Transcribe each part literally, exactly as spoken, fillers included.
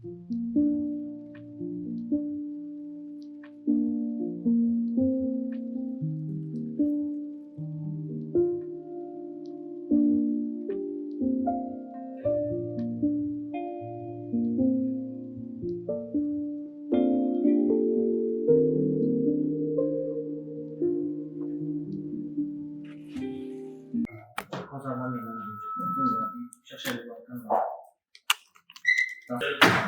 ཁོང་ཚང་མ་མི་ནང་དུ་ཕྱག་ཤ་ལུས་པ་གང་ལ།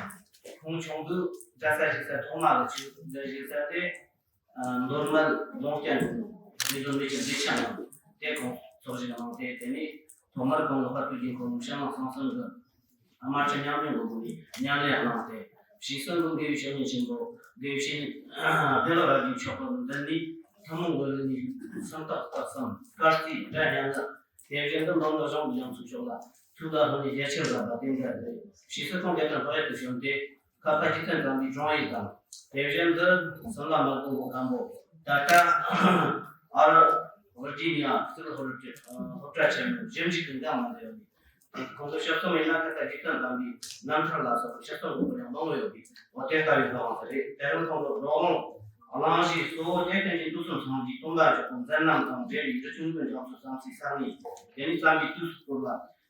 ཁོང་ཆུང་དུས་རྒྱལ་ས་བཞུགས་ས་ཐོག་མ་གི་ཆུ་འདི་བཞུགས་ས་དེ། མདོ་སྨད་ལུང་བསྟན་མི་བཟོ་མི་གི་འདི་ཆ་ནང་དེ་ཁོང་ཚོགས་ཞིག་གནང་སྟེ། དེ་ནས་ཐོག་མར་ཁོང་གི་དཔལ་དུས་ཀྱི་འཁོར་ལོ་བྱང་སེམས་གསང་གསུམ་གྱི་དམར་ཁྲིད་ཉམས་ལེན་དགོས་པའི་ཉམས་ལེན་གནང་སྟེ། ཕྱིས་སུ་འགྲོ་དགེ་བའི་བཤེས་གཉེན་ཆེན་པོ་དགེ་བའི་བཤེས་གཉེན་བདེ་བླག་རབ་རྒྱས་མཆོག་གི་མདུན་ནས་ཐུན་མོང་གི་ལུགས་ནས་སུམ་རྟགས་རྟགས་གསུམ་བཀའ་སྩལ་སྒྲ་སྙན་ལ། དེ་བཞིན་དུ་འདོམས་ནི་གཞུང་གི་གཞུང་ཚུལ་ཕྱོགས་ལ་ཐུགས་ལ་ལྷུང་ནས་རྒྱ་ཆེར་བསྒྲགས་པ་དེ་འདྲ་རེད། ཕྱིས་སུ་ཁོང་རྒྱལ་ཕྲན་ཕག་ཡུལ་དུ་བྱོན་ཏེ། ཁ་བརྡ་སྤྱི་མཐུན་དམ་པའི་དྲུང་ཡིག་དང་། དེ་བཞིན་དུ་སུམ་བླ་མ་ཀུན་དགའ་མགོན་པོ། ད་ལྟ་ཨ་རི་ཝར་ཇི་ནི་ཡ་སིལ་ཧོར་སློབ་གྲྭ་ཆེན་མོའི་ཞིབ་འཇུག་གི་འགན་མ་བསྡད་ཡོད་པས། ཁོང་ཚོ་ཕྱག་རྩོམ་ཡིན་ན་ཁ་བརྡ་སྤྱི་མཐུན་དམ་པའི་རྣམ་ཐར་ལ་སོགས་པའི་ཕྱག་རྩོམ་དགོས་པ་ཡང་མང་པོ་ཡོད་པས། འོ་དེ་ལྟ་བུའི་འགྲོ་འོང་དེ་རེད། དེ་རིང་ཁོང་ཚོ་འགྲོ་འོང་གླེང་གཞི་གཙོ་བོ་དེ་ཀུན་མཁྱེན་དུས་གསུམ་སངས་རྒྱས་སྟོན་པ་མཆོག་གི་མཛད་རྣམ་དང་འབྲེལ་བའི་རི་ཆུང་གི་འཇམ་རྩུབ་བསམ་ཚུལ་གསར་རྙིང་། དེ་ནས་བསམ་པའི་དུས་སུ་བཀོད་པ།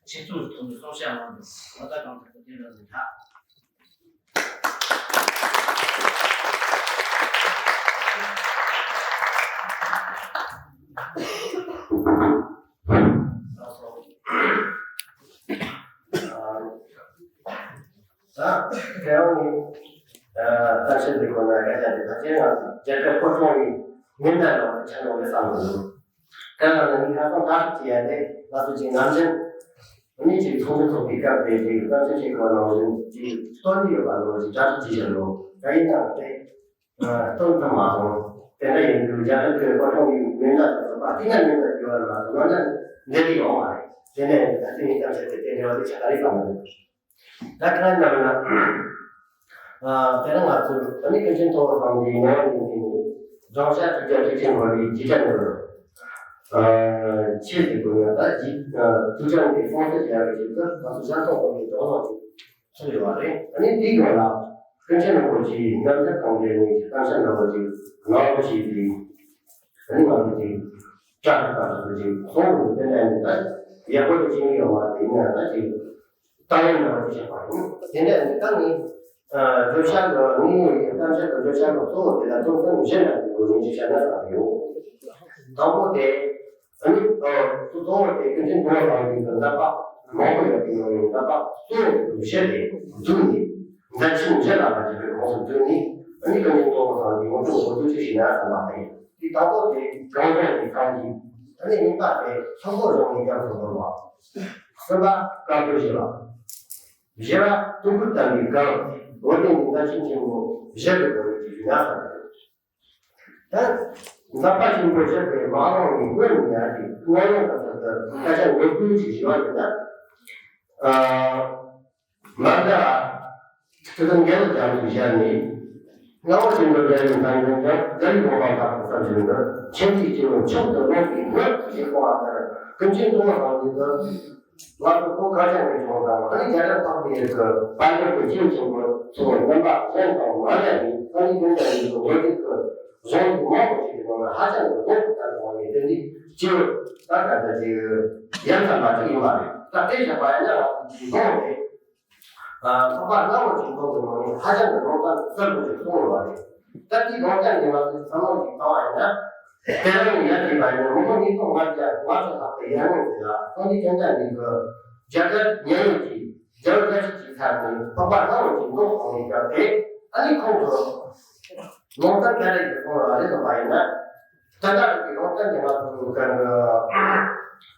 ཆེད་རྩོམ་གྱི་ཐོག་ནས་གསུང་བཤད་གནང་རྒྱུ། ད་ལྟ་གང་ལྟར་དུ་དེ་འདྲ་ཟིན་ཐག་ད་དེ་རིང་ནི་གཏམ་བཤད་འདི་ཁོ་ན་སྐད་ཆ་འདི་ད་ཅི་ང་རྒྱ་གར་སྐོར་གཏོང་བའི་ཉིན་ལྟར་ལ་ཆ་ནོར་བའི་བསམ་བློ་འདུག་གང་ལ་ནི་ཁ་སང་ད་ཅི་ཡ་དེ་ང་ཚོ་ཅིག་ནམ་རྒྱུན་ཨ་ནི་ཅིག་ཚོགས་འདུ་ཚོགས་པའི་སྐབས་དེ་ཅིག་གཏམ་བཤད་བྱེད་དགོས་ནང་བཞིན་ཅིག་སྟོན་གྱི་ཡོད་པ་ནང་བཞིན་གྲ་སྒྲིག་བྱེད་བཞིན་འདུག་ད་ཡིན་ནའང་དེ་སྟོན་ཐུབ་མ་སོང་། དེ་འདྲ་ཡིན་དུས་རྒྱ་གར་གྱི་སྐོར་གཏོང་བའི་མི་སྣ་དང་ཚོགས་པ་དེ་ན་མི་སྣ་བརྒྱུད་པ་ལ་དུ་མ་ནི་འདི་ལས་ཡོང་བ་རེད། དེ་ནས་ད་ལྟའི་གཏམ་བཤད་དེ་དེ་འདྲ་བ་དེ་ཆ་ག་རེ་བསམ་མི་འདུག་ད་ཁ་ན་ན། ཨ་དེ་རིང་ང་ཚོས་ཨ་ནི་ཀུན་མཁྱེན་ཐུབ་པ་སངས་རྒྱས་ནས་ཡིན་དེ་ནི་སྦྱོང་བྱ་ཐུགས་རྒྱ་ཐུགས་ཆེན་པོ་ལས་རྗེས་དྲན་དུ་ཨ་ཆེད་དུ་དགོས་ན་ད་རྗེས་ཨ་ཐུགས་རྒྱ་དེ་སོང་ཚེ་ཡག་གི་ཆེད་དུ་ང་ཚོ་ཤར་ཐོག་གོང་གི་སྦྱོང་ལོག་ཅིག་ཚུད་ཡོད་པ་རེད། ཨ་ནི་དེའི་སྐོར་ལ་ཀུན་མཁྱེན་རིན་པོ་ཆེའི་རྣམ་ཐར་དང་འབྲེལ་ནས་གཏམ་བཤད་འདྲ་བོ་ཅིག་གནང་རོགས་ཞེས་དེ་ཨ་ནི་ང་ཚོ་ཅིག་བཀྲ་ཤིས་པ་ཚོ་ཅིག་གསུང་རུང་དེ་ནས་ནི་ད་ཡག་པོ་དེ་བྱེད་ཀྱི་ཡོད་མ་རེད། ཡིན་ན་ད་ཅིག་ཏང་ཡོན་འདྲ་བ་ཅིག་བྱེད་པ་ཡིན། དེ་འདྲ་ནི་ད་ནི་བརྗོད་བྱ་གི་དངོས་ཡོད་ཀྱི་གཏམ་བཤད་ཀྱི་བརྗོད་བྱ་གི་གཙོ་བོ་དེ་ལ་དོན་ཚན་བཞི་འདྲ་ཡོད་ངེས་ཅིག་བཤད་ན་བསམ་ཡོད། དང་པོ་དེ་ཨ་ནི་གཙོ་བོ་དེ་ཀུན་མཁྱེན་ཐུབ་པ་སངས་རྒྱས་ཀྱི་མཛད་པ་མང་པོ་ཡོད་པའི་ནང་ནས་མཛད་པ་གཙོ་བོ་བཞི་དེ་བསྡུས་ནས་མཛད་ཆེན་བཞི་ལ་ཕར་བརྒྱུད་པའི་ཁོངས་སུ་བསྡུས་ནས་ཨ་ནི་ཀུན་མཁྱེན་ཐུབ་པ་སངས་རྒྱས་ངོ་སྤྲོད་འོ་བསྡུ་ཅིག་བྱས་ན་བསམ་པ་དེ། དེ་དང་པོ་དེ་གངས་ལྗོངས་ཀྱི་སངས་རྒྱས། ཨ་ནི་གཉིས་པ་དེ་ལྷུན་པོ་གཞུང་ནས་རྒྱ་མཚོ་འདུལ་བ། གསུམ་པ་བཀའ་བསྡུ་བཞི་པ། བཞི་པ་སྟོང་ཁུར་བསྟན་པའི་སྒང་འོ་དེ་ནི་མཛད་ཆེན་ཆེན་པོ་བཞི་གི་སྒོ་ནས་ཀྱི་ཞུ་ན་བསམ་གྱི་འདུག་ད་མཛད་པ་ཆེན་པོ་བཞི་དེ་མ་འོངས་པའི་སྔོན་ནས་ཡང་ཅིག་སྔོན་ཡོང་དང་ཚུལ་དུ་སྐད་ཆ་ངོ་སྤྲོད་ཅིག་ཞུ་བ་ཡིན་ན། ཨ། མ་འདྲ་བ། ཁྲི་སྟོང་བརྒྱད་བརྒྱ་དུ་བཞག་ནས། རྔ་བོ་ཆེན་པོའི་རྒྱལ་ཡུམ་ཐང་ཡོན་ཀྱང་རྒྱལ་བའི་དགོངས་པ་དག་ཏུ་བསམ་བཞིན་དུ་ཆེན་པོའི་སྐྱེ་བོ་མཆོག་ཏུ་རྨོངས་པའི་སྔོན་དུ་ཞེས་གསུངས་པ་ལྟར་ཀུན་མཁྱེན་ཐུབ་པ་སངས་རྒྱས་སུ། ང་ཚོ་བོད་གངས་ཅན་གྱི་ལྗོངས་དང་ཨ་ནི་རྒྱ་གར་འཕགས་པའི་ཡུལ་གྱི་དཔལ་འབྱོར་གྱི་སྐྱེས་བུ་ཆེན་པོ་ཚོ་རྣམ་པ་གཞན་དང་མ་འདྲ་བའི་སངས་རྒྱས་ཀུན་དགའ་ཡུལ་གྱི་ངོ་དེབ་ཀྱི་གཞུང་ལུགས་མང་པོ་ཞིག་གི་ནང་ན་ཧ་ཅང་གི་དགོས་པ་ལྟར་མཐོང་བའི་དེ་འདི་སྐྱེ་བོ་ད་ག་ད་ཅིག་ཡ་མཚན་པ་ཅིག་ཡིན་པ་རེད། ད་དེ་བཞག་པ་ཡིན་ན་ང་ཚོ་གི་མཐོང་རེད། ཚོགས་པ་རྣམ་པ་ཅིག་ཐོག་གི་ནང་ནས་ཧ་ཅང་གི་ལུང་བསྟན་གསལ་པོ་ཞིག་གསུངས་ཡོད་པ་རེད། ད་དེའི་ལུང་བསྟན་འདི་ང་ཚོས་བསམ་བློ་ཞིག་བཏང་བ་ཡིན་ན། དེ་རིང་ནས་ཡར་བྱས་པ་ཡིན་ན་ལོ་ངོ་ཉིས་སྟོང་ལྔ་བརྒྱ་ལྔ་བཅུ་ལྷག་པའི་ཡར་སྔོན་ཟེར་ལ་སངས་རྒྱས་བཅོམ་ལྡན་འདས་ཀྱིས་རྒྱ་གར་མཉན་ཡོད་ཀྱི་རྒྱལ་བ་བརྒྱད་ཅུ་གི་ཚབ་ནས་ཚོགས་པ་རྣམ་པ་ཅིག་འཛོམས་གནང་བའི་སྐབས་དེ་ཨ་ནི་ཁོང་གིས་ལུང་བསྟན་ག་རེ་ཞིག་གསུངས་ཡོད་རེད་ཟེར་བ་ཡིན་ན། དེ་ལྟར་གྱི་ལུང་བསྟན་གྱི་ང་ཚོ་གི་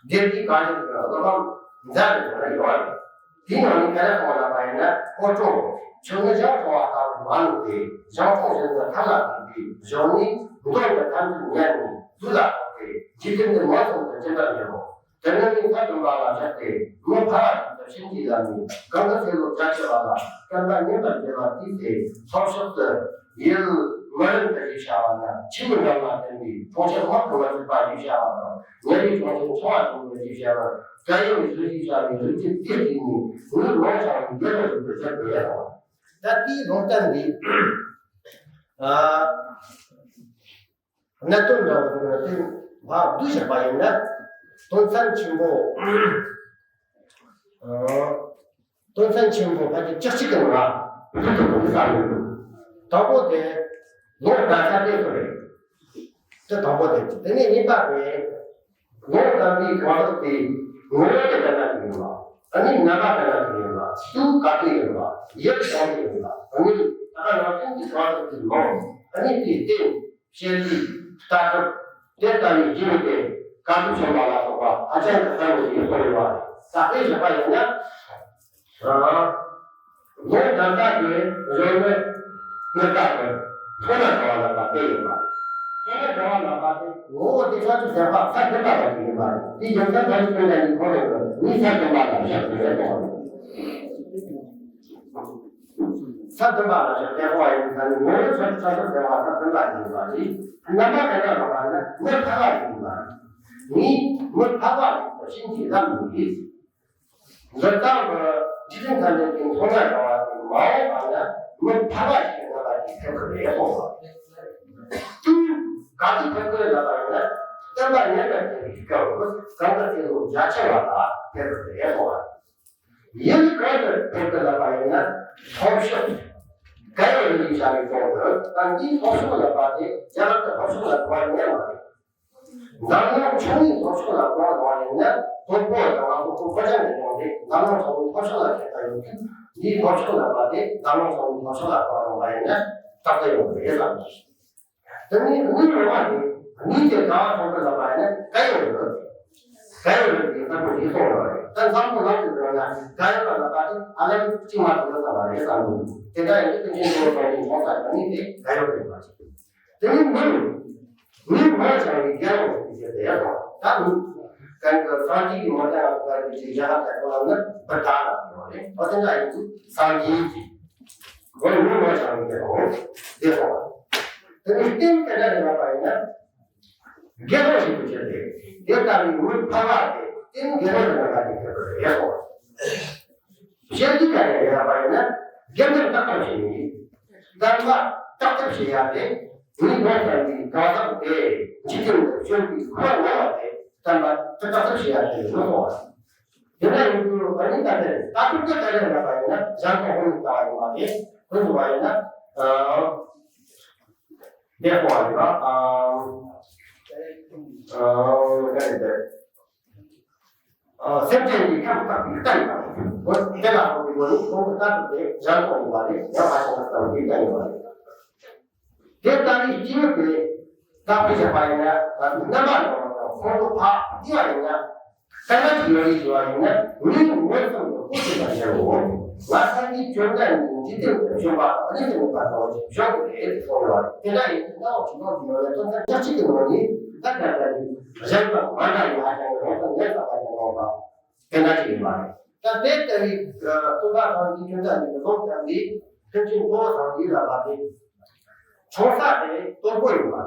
སྡེ་དགེ་བཀའ་བརྒྱུད་ཀྱི་བློ་ཕམ་མཛད་པའི་ནང་ལ་ཡོད་རེད། དེའི་ནང་ནས་ག་རེ་གསུངས་ལབ་པ་ཡིན་ན། ཨོ་ཀྲོ། ཆུ་ནི་ཞིང་འཁྲུགས་པ་ལྟ་བུར་མ་ལུས་ཏེ། ཞིང་སྟོང་བཞིན་དུ་ཐར་ལ་འདུག་པའི་གཞོན་ནུས་འདོད་པའི་ཐམས་ཅད་ཉམས་ནས་རྫུ་ལ་ཕོག་སྟེ་འཇིག་རྟེན་འདི་མུན་སུམ་དུ་ཅི་འདྲར་འགྱུར་རོ། དེ་ནི་ངས་མཐའ་བདུན་པ་ལ་བཞག་སྟེ་མི་ཕལ་བ་ཞིག་ཏུ་བྱིན་གྱིས་བརླབས་ནས་གང་གི་ཚེ་ལོ་བརྒྱ་བྱེ་བ་ལ་བསྟན་པ་ཉམས་པར་འགྱུར་བ་དེའི་ཚེ་ལྷོ་ཕྱོགས་སུ་ཡུལ་མི་རིང་དུ་ཞེས་བྱ་བ་ན་ཆུ་མིག་འགྲམ་ལ་བསྟན་པའི་གྲོང་ཁྱེར་མུ་གེ་མི་ཚུགས་པ་ཞེས་བྱ་བ་དང་ཉེ་བའི་གྲོང་ཁྱེར་ཆུང་བ་ཆུང་ངུ་ཞེས་བྱ་བ་བཀའ་ཡི་གཟུགས་ཞེས་བྱ་བའི་གཟུགས་ཅན་དེ་གཅིག་ནི་ངུར་ལོངས་ཤིང་ཡལ་བ་ཞིག་ཏུ་གྱུར་ཏེ་ཡང་། ད་དེའི་ལུང་བསྟན་འདི། ཨ། གནད་དོན་འདྲ་བོ་དེ་ལ་བརྟེན་ཕར་བསྡུས་བཞག་པ་ཡིན་ན། དོན་ཚན་ཆེན་པོ། ཨ། དོན་ཚན་ཆེན་པོ་ཕལ་ཆེར་བཅུ་གཅིག་གི་ནང་ལ་བསྡུས་ཐུབ་པ་བསམ་ཡོད། དང་པོ་དེ་ལོ་ཟླ་ས་དེ་ཚོ་རེད། དེ་དང་པོ་དེ། དེ་ནས་གཉིས་པ་དེ། ལོ་ཟླ་འདིའི་གང་ཟག་དེ་ངོ་བོ་དེ་ག་འདྲ་ཞིག་ཡིན་པ། ཨ་ནི་རྣམ་པ་ག་འདྲ་ཞིག་ཡིན་པ། དུས་ག་དུས་ཡིན་པ། ཡུལ་གང་དུ་ཡིན་པ། ཨ་ནི་ད་ག་ནང་བཞིན་གྱི་གང་ཟག་དེའི་མིང་། ཨ་ནི་དེའི་རྟེན། བཤད་ལུགས། ལྟ་གྲུབ། དེ་ལྟ་བུའི་རྒྱུ་དེ་ག་དུས་བྱུང་བ་ལ་སོགས་པ་ཧ་ཅང་གི་གསལ་པོ་ཞིག་ཡོད་པ་རེད། ད་དཔེ་བཞག་པ་ཡིན་ན། ལོ་ཟླ་ས་དེ་གཞོན་ནུ་སྔར་དག་གི་ཐོག་མ་བྱ་བ་ལ་བབ་པས་ཡིན་པ། ཐོག་མ་བྱ་བ་ལ་བབ་པས་ངོ་བོ་དེ་ཆ་ཚུལ་ཟད་པ་ས་བདུན་པ་ལ་ཞིག་ཡིན་པ་རེད། དེ་རྒྱུ་མཚན་ཕལ་ཆེར་སྟོན་ཡ་ནི་ཁོ་རང་གི་མི་ས་བདུན་པ་ལ་ཞབས་ཞུ་རེད་གསུངས་པ་རེད། ས་བདུན་པ་ལ་ཞབས་ཞུ་གསུངས་པ་ཡིན་ཙང་ནི་ངོ་བོ་ཆ་ཚུལ་ཟད་པ་ས་བདུན་པ་ཞིག་ཡིན་པ་རེད། རྣམ་པ་དེ་ལ་བབ་པ་ན་མི་ཕལ་པ་ཞིག་ཡིན་པ་རེད། ངས་མི་ཕལ་པ་ཞིག་ཏུ་བྱིན་གྱིས་བརླབས་ནས། འདི་ལྟ་བུ་འཇིག་རྟེན་ཐམས་ཅད་ཀྱི་མཚོ་སྣ་བྱ་བ་དེ་མ་འོངས་པ་ན་མི་ཕལ་པ་ཞིག་གི་རྣམ་པ་ཞིག་ཐོབ་ཀྱི་རེད་གསུངས་པ། དུས་ག་དུས་ཐོབ་ཀྱི་རེད་ལབ་པ་ཡིན་ན། སྟོན་པ་མྱུར་དུ་ཐོན་པའི་སྐབས་སུ་གང་དུ་ཚེ་ལོ་བརྒྱ་ཆེ་བ་ལ་ཐོབ་ཀྱི་རེད་གསུངས་པ། ཡུལ་གང་དུ་ཐོབ་ཀྱི་ལབ་པ་ཡིན་ན། ལྷོ་ཕྱོགས་ག་ཡོད་རེད་བྱ་བའི་དོན་དུ། ད་འདིའི་ལྷོ་ཕྱོགས་ལབ་པ་དེ་རྒྱ་གར་གྱི་ལྷོ་ཕྱོགས་ལ་གོ་བ་ཉན་མ་རེད། འཛམ་གླིང་ཆུང་ངུའི་ལྷོ་ཕྱོགས་ལ་གོ་བ་ཡིན་ན་སྟོད་གོ་དང་ང་ཚོ་ཁོ་ཁོ་ཅག་གི་ལྗོངས་དེ་འཛམ་གླིང་ཚང་མའི་ལྷོ་ཕྱོགས་ལ་ཁྱབ་པ་ཡོད་དུས། འདིའི་ལྷོ་ཕྱོགས་ལ་བབས་ཏེ་འཛམ་གླིང་ཚང་མའི་ལྷོ་ཕྱོགས་ལ་གོ་བ་ཡིན་ན་ཏག་ཏག་ཡོང་གི་རེད་བསམ་གྱི། དེ་ནས་གཉིས་པ་དེ། གཉིས་དེ་ག་བ་མཐོང་གི་ལབ་པ་ཡིན་ན་ག་ཡོད་རེད། ག་ཡོད་རེད་དེ་ས་ཁོ་འདི་གསུངས་ཡོད་རེད། ད་འཛམ་བུ་གླིང་དུ་འགྲོ་ན་ག་ཡོད་ལ་ལབ་པ་དེ་ཨ་ལམ་གཅིག་མ་གཏོགས་ཡོད་ས་མ་རེད་བསམ་གྱི། དེ་འདྲ་ཡིན་དུས་ཀུན་མཁྱེན་ནོར་བུ་དང་ནི་མཐོང་ས་ག་ནི་དེ་ག་ཡོད་རེད་པ། དེ་ནི་མིང་། མིང་མང་བྱ་བའི་རྒྱལ་པོ་ཞེས་བྱ་སྟེ། ད་མིང་གང་གི་སངས་རྒྱས་ཀྱི་མིང་བཏགས་པ་དེ་ཅིག་བཞག་པ་ལྟ་བུ་ལ་ནི་བུདྡྷ་ལ་ཡོད་རེད། འོ་དེ་འདྲ་ཡིན་དུས་སངས་རྒྱས་ཀྱི་མིང་མང་བྱ་བའི་རྒྱལ་པོ་ཞེས་སོ། དེ་ནི་རྟེན་དེ་འདྲ་ཡིན་པ་ཡིན་ན། དགེ་སློང་ཞིག་ཏུ་བྱས་ཏེ། དེ་ལྟ་བུའི་མི་ཕལ་པ་དེ་རྟེན་དགེ་སློང་དུ་ལ་ལ་དེ་ཐོབ་པར་ཡོད་དོ། གཞན་གྱིས་ཀྱང་ཡང་ཡང་བ་ཡིན་ན། དགེ་འདུན་བརྟག་ཐབས་བྱེད་ནི། དམ་པ་བརྟག་ཐབས་བྱེད་ཡ་དེ། མི་ལོ་ཙམ་གྱི་གང་ཟག་དེ་འཇིག་རྟེན་དུ་བྱོན་པའི་འཁོར་བ་ལ་དེ་དམ་པ་བརྟག་ཐབས་བྱེད་ཡ་དེ་ཡིན་ནོ། དེ་འདྲ་ཡིན་དུས་ཨ་ནི་ད་དེ་ལྟ་གྲུབ་ཀྱི་ཐད་ལ་ཡིན་པ་ཡིན་ན་གཞན་དང་ཧོན་ལ་ལྟ་བ་ཡིན་པ་དེ་ཧོན་ལ་བ་ཡིན་ན། ཨ། དེ་ཧོ་ཡིན་པ། ཨ། ཨ། ག་རེ་དེ། ཨ། སེམས་ཅན་གྱི་ཁམས་བརྟག་པའི་རྟ་ཡིན་པ། འོ་དེ་ལ་ཧོན་གྱི་ངོ་ནི་ཁོང་གི་ལྟ་གྲུབ་དེ་གཞན་དང་ཡིན་པ་རེད། ཡང་ཕར་ཕྱིན་པ་ལྟ་བུའི་རྟ་ཡིན་པ་རེད། དེ་ལྟ་བུའི་སྐྱེས་བུ་དེ་བདག་པོ་བྱས་པ་ཡིན་ན། རྣམ་པ་ལ་ཁོང་ཁྲོ་ཕར་བསྡུས་པ་ཡིན་ན། ག་འདྲ་ཞིག་ཡོད་རེད་ཞུ་བ་ཡིན་ན། ངས་མངོན་སུམ་དུ་སྐུ་ཚེ་བ་ཡང་ངོ་། ང་སངས་རྒྱས་བཅོམ་ལྡན་འདས་འཇིག་རྟེན་དུ་བྱོན་པ་གནས་སུ་མེད་པ་དང་བཞུགས་རེད་གསུངས་ཡོད་རེད། དེ་འདྲ་ཡིན་དུས་གནའ་བོ་ཆོས་ལུགས་ཀྱི་ནང་ནས་དོན་ཚན་བཅུ་གཅིག་གི་ནང་ནས་ད་ལྟ་ལྟ་བུའི་གཞན་དང་མ་འདྲ་བའི་ཧ་ཅང་གི་རང་དང་ངེས་པ་ཅན་ཡོད་པ་དེ་འདྲ་ཞིག་ཡིན་པ་རེད། ད་དེ་ལྟ་བུའི་སྟོན་པ་སངས་རྒྱས་བཅོམ་ལྡན་འདས་ཀྱི་ལུང་བསྟན་པའི་ཀུན་མཁྱེན་ནོར་བུ་སངས་རྒྱས་ལ་བབས་ཏེ། བྱུང་ས་དེ་སྟོད་གོ་ཡིན་པ།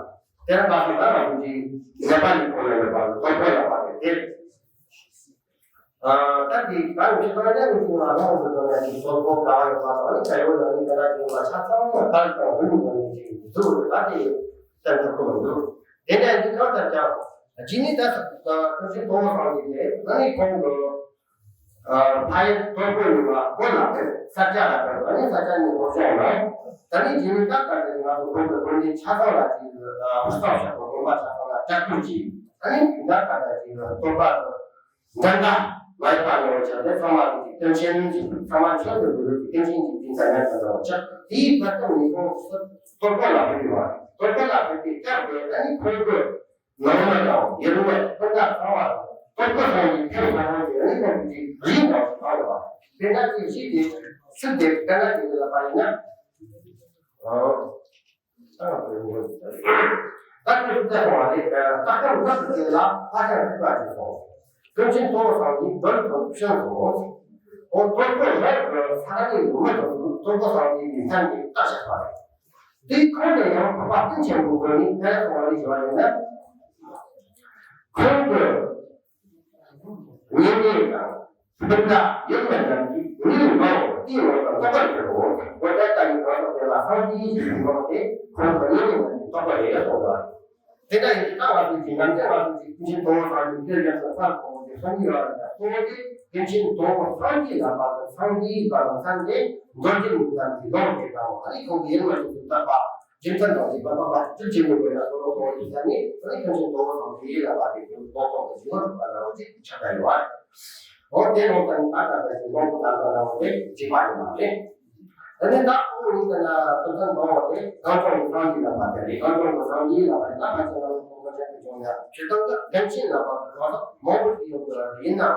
དེར་བབས་ཏེ་ད་རང་གི་ནེ་པ་ལི་ཁོ་ན་ཡོད་པ་སྟོད་གོ་ལ་བབས་ཏེ་དེ། ཨ། ད་དེ་ད་ཡོད་ཤེས་པ་ཡིན་ན་མི་ཤེས་པ་ལྷག་ཏུ་དོན་ན་ཅིག་སྟོད་གོ་ག་བ་ཡོད་པ་དང་ནི་ད་ཡོད་ན་ནི་ད་ལྟ་ཅིག་ཡོད་པ་ཆ་ཚང་མ་ད་ལྟ་ཧུན་ནི་ཅིག་འདུག་ད་དེ་བསྟན་ཐུབ་ཀྱི་མི་འདུག་དེ་ནས་འདི་གང་ལྟར་ཀྱང་གཅིག་ནི་ད་ཀུན་མཁྱེན་ནོར་བུ་སངས་རྒྱས་དེ་ཨ་ནི་ཁོང་གི་ཕ་ཡུལ་སྟོད་གོ་ཡིན་པ་གོ་ལ་ཕེབས། ས་སྐྱ་ལ་ཕེབས། ཨ་ནི་ས་སྐྱ་ནས་འོ་ཅོག་ལ། ད་ནི་རྗེས་མའི་ད་ག་ནས་ང་ཚོ་བོད་ཀྱི་དགོན་སྡེ་ཆ་ཚང་ལ་ཅིག་ཕུར་ཚོགས་ཞབས་པ་དགོན་པ་ཆ་ཚང་ལ་གྲྭ་སྐུལ་གྱིས། ཨ་ནི་ད་ག་ནས་ཅིག་སྟོད་པ་འདྲ་འདྲ་མ་ཡིན་པ་ནོར་བྱ་དེ་ཚང་མ་གི་ཀུན་མཁྱེན་གྱི་ཚང་མ་མཆོད་དུ་འབུལ་བའི་ཀུན་མཁྱེན་གྱི་སྡིངས་ཆ་ཉག་ཙམ་འདྲ་བོ་ཆགས། དེའི་བར་དུ་ནི་ཁོང་སྟོད་གོ་ལ་ཕེབས་ཡོད་པ་རེད། སྟོད་གོ་ལ་ཕེབས་པའི་སྐབས་དེ་ཨ་ནི་ཁོང་གི་ནང་མི་དང་ཡུལ་མི་སྤུན་ཟླ་ཚང་མ་སྟོད་གོ་སོང་ནས་ཕེབས་སོང་བ་དེ་ནི་ཁོང་གིས་རིག་ནང་དུ་བཏང་ཡོད་པ་རེད། དེ་ན་དེ་གཞི་དེ་ཚིག་དེ་ག་ན་དེ་ལ་པ་ཡིན་ན། ད་དེ་ཚོ་བལྟས་སོང་བ་རེད། ད་ལྟ་སྐབས་དེ་ལ་ཧ་ཅང་འཕྲོད་པ་ཞིག་སོང་། ཀུན་མཁྱེན་ནོར་བུ་སངས་རྒྱས་བོད་དུ་བྱོན་སོང་། འོ་སྟོད་གོ་རབ་ཀྱི་ས་གནས་མི་དང་སྟོད་གོ་སངས་རྒྱས་ཀྱི་མཚན་ཉིད་བཏགས་བཞག་པ་རེད། དེའི་ཁོངས་ནས་ཡང་འཕགས་པ་སྟེང་ཆེན་པོའི་སྒོ་ནས་ག་རེ་གསུངས་པ་རེད་ཞུ་བ་ཡིན་ན། ཁོང་གི་ཉེ་གནས་དང་སྤུན་ཟླ་ཡུལ་མི་རྣམས་ཀྱིས་ངའི་མིང་དེའི་ནང་དུ་འདོགས་པར་གྱུར་རོ། འོ་ད་ ཡིན་ཞེས་གསུངས་པ་དེ་ཁོང་གི་གཉེན་ཉེ་བ་ནི་རྟོགས་པ་རེད་ཡ་གསུངས་པ་རེད། དེ་འདྲ་ཡིན་དུས་ད་ང་ཚོས་ཀྱི་ནམ་རྒྱུན་ང་ཚོས་ཀྱི་ཀུན་མཁྱེན་དུང་དཀར་སངས་རྒྱས་ཀྱི་ཐེག་པ་ཆེན་པོ་གསུམ་པོ་དེ་གསུང་གི་ཡོད་རེད། གསུང་བ་དེ་ཀུན་མཁྱེན་དུང་དཀར་སངས་རྒྱས་ལ་བབ་པ་དང་སངས་རྒྱས་པ་དང་སངས་རྒྱས་མདོ་སྡེ་ནི་དམ་པའི་ལུང་དེ་དང་ཨ་ནི་ཁོང་གི་ཡིན་མ་ཡིན་དུ་བཏགས་པ། རྒྱུ་མཚན་དང་བཅས་པ་དང་བཅུ་ཆེན་པོའི་སྒོ་ནས་གསུང་རོགས་གསུང་བ་ཡིན་ས་ནི་ཨ་ནི་ཀུན་མཁྱེན་དུང་དཀར་སངས་རྒྱས་ལ་བབ་པའི་དུས་ལོ་ཁོང་གི་ཞི་བ་འགྲུབ་པ་ལ་བ་ཅིག་ཆགས་ཀྱི་ཡོད་རེད། འོ་དེ་ལོ་ཙམ་ད་ལྟ་ད་ཅིག་ལོ་ཁོ་ད་ལྟ་ལ་བ་དེ་བྱེད་པ་ཡིན་པ་རེད། ཨ་ནི་ད་ཁོང་ཡིན་ཟེར་ན་ཀུན་མཁྱེན་དུང་དཀར་དེ་གངས་ལྗོངས་ཀྱི་སངས་རྒྱས་ལ་བབ་པ་རེད། གངས་ལྗོངས་ཀྱི་སངས་རྒྱས་ལ་བབ་པ་རེད། ད་ཕལ་ཆེར་ང་ཚོ་ཁོང་ཁོང་ཅན་དུ་བྱུང་ཡ་ཆོས་ཐམས་ཅད་བདེན་ཞེན་ལ་བབ་པའི་གང་ཟག་མང་པོ་ཞིག་ཡོང་གི་རེད། ཡིན་ནའང་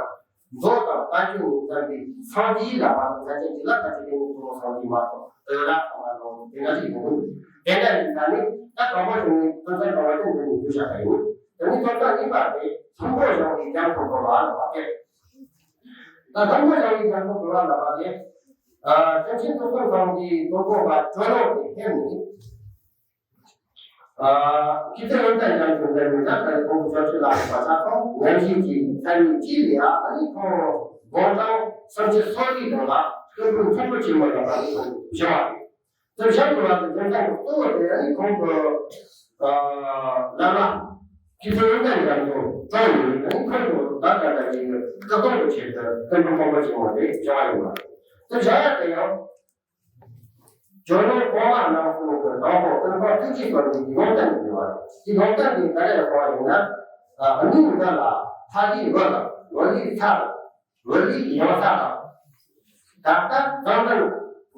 མདོ་དང་བསྟན་བཅོས་ནས་བསྟན་པའི་སངས་རྒྱས་ལ་བབ་པའི་ས་ཆ་ཅིག་ལ་ཕལ་ཆེར་ཀུན་མཁྱེན་དུང་དཀར་སངས་རྒྱས་མ་གཏོགས་དེ་ལ་ཚང་མ་ལོ་དེ་འདྲ་ཞིག་ཡོང་གི་འདུག་དེ་འདྲ་ཡིན་ཙང་ནི་ད་དང་པོ་ཞིག་ནི་ཀུན་མཁྱེན་དུང་དཀར་དེ་འདི་ནས་བསྡུས་བཞག་པ་ཡིན། དེ་ནི་ཐོབ་ཐང་གཉིས་པ་དེ་ཐུན་མོང་བྱ་བའི་རྒྱ་མཚོ་བོར་བ་ལ་བབ་པ་སྟེ། ད་ཐུན་མོང་བྱ་བའི་རྒྱ་མཚོ་བོར་བ་ལ་བབ་པ་སྟེ། ཨ་ཀུན་མཁྱེན་དུང་དཀར་སངས་རྒྱས་དུས་འཁོར་བ་སྤྱོད་ལམ་དེ་ཐེབས་ནས། ཨ་སྐྱེས་ཆེན་ཡོན་ཏན་རྒྱ་མཚོ་འདི་ནི་ད་ལྟ་ཁོང་གི་ཆོས་ཁྲིད་ལ་སོགས་པ་ཆ་ཚང་ཉམས་བཞེས་ཀྱི་ཚན་རིག་ཅིག་ལ་ཡ་ཨ་ནི་ཁོང་དགུང་གྲངས་སུམ་ཅུ་སོ་གཅིག་དུས་ལ་སྐུ་ཕུང་མཐོན་པོ་ཆེན་མོ་ལ་བབས་ནས་བཞེངས་པ་རེད། དེ་བཞེངས་དགོས་པ་དེ་རྒྱུ་མཚན་གཙོ་བོ་དེ་ནི་ཁོང་གི་ཨ་བླ་མ་སྐྱེས་ཆེན་ཡོན་ཏན་རྒྱ་མཚོ་གྲོངས་ནས་ཨ་ནི་ཁོང་གི་ད་ལྟ་ད་ཅིག་སྐུ་གདུང་གི་ཆེད་དུ་སྐུ་ཕུང་མཐོན་པོ་ཆེན་མོ་དེ་བཞེངས་པ་ཡིན་པ་རེད། དེ་བཞེངས་ཡ་དེ་ཡང་ཇོ་ནང་གོང་མ་རྣམ་གསུམ་གྱི་དང་པོ་ཀུན་སྤངས་ཐུགས་རྗེ་བཀའ་འདི་ལུང་བསྟན་ཡོད་པ་རེད། དེ་ལུང་བསྟན་དེ་ག་རེ་གསུངས་པ་ཡིན་ན། ཨ་གནས་འདི་ལ་ལྷ་ལས་འོད་དང་འོད་ལས་ཚ་དང་འོད་ལས་ཡང་ས་དང་། ད་ལྟ་བཟང་ལྡན་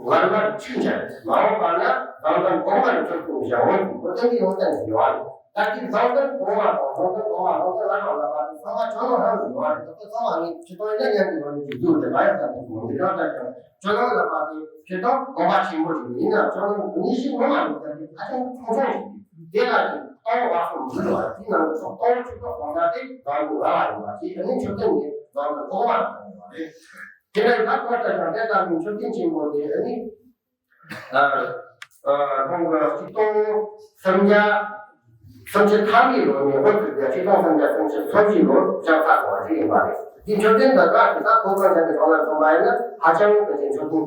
བར་མར་ཆོས་འཆད། མ་འོངས་པ་ན་བཟང་ལྡན་གོང་མར་མཆོད་སྤྲིན་བཞེངས་འོང་གི་འོ་དེ་འདི་ལུང་བསྟན་ཡོད་པ་རེད། ད་དེ་བཟང་ལྡན་གོང་མ་དང་བཟང་ལྡན་གོང་མ་རང་བཙན་བླ་མ་ལ་བབས་པའི་ཚང་མ་ཇོ་ནང་ཧང་གི་ཡོད་པ་རེད། ད་ལྟ་ཚང་མ་ངས་ཁྱེད་རང་ཡིན་ན་ཉན་གི་ཡོད་ནི་ཅིག་འདུག་དེ་ལ་ཡང་ད་དེ་མོ་འདི་གང་ལྟར་ཀྱང་། ཇོ་ནང་ལ་བབས་པའི་ཆོས་དང་དགོངས་པ་ཆེན་པོ་ཞིག་ཡིན་ན་ཇོ་ནང་ནི་ཤི་ངོ་མ་ཡིན་ཙང་དེ་ཧ་ཅང་ཆུང་ཆུང་ཞིག་ཡིན། དེ་ལ་ཅིག་ལྟ་བ་བ་སོ་མི་ལ་བ་དེ་ནང་དུ་ལྟ་བ་ཆུ་ཚོད་གང་ལྟར་དེ་རང་དུ་ལ་བ་ཡིན་པ་ཞིག་ཨ་ནི་མཆོད་རྟེན་ནི་རང་དུ་གོང་མ་རང་ཡིན་པ་རེད། དེ་ནས་ད་ཁོ་ལྟ་ཀྱང་དེ་ལྟ་བུའི་མཆོད་རྟེན་ཆེན་པོ་དེ་ཨ་ནི་ཨ་ཨ་ཁོང་གི་ཆིག་སྟོང་སུམ་བརྒྱ་སུམ་ཅུ་ཐམ་པའི་ལོ་ནས་འགོ་བཙུགས་ཏེ་ཆིག་སྟོང་སུམ་བརྒྱ་སུམ་ཅུ་སོ་བཞི་ལོར་བཞེངས་ཚར་སོང་བ་ཞིག་ཡིན་པ་རེད། འདི་མཆོད་རྟེན་དང་སྒྲ་དེ་དག་གོ་སྐབས་ཅན་གྱི་གྲོང་ལ་མཚོན་པ་ཡིན་ན་ཧ་ཅང་གི་ཆེ་མཆོད་རྟེན་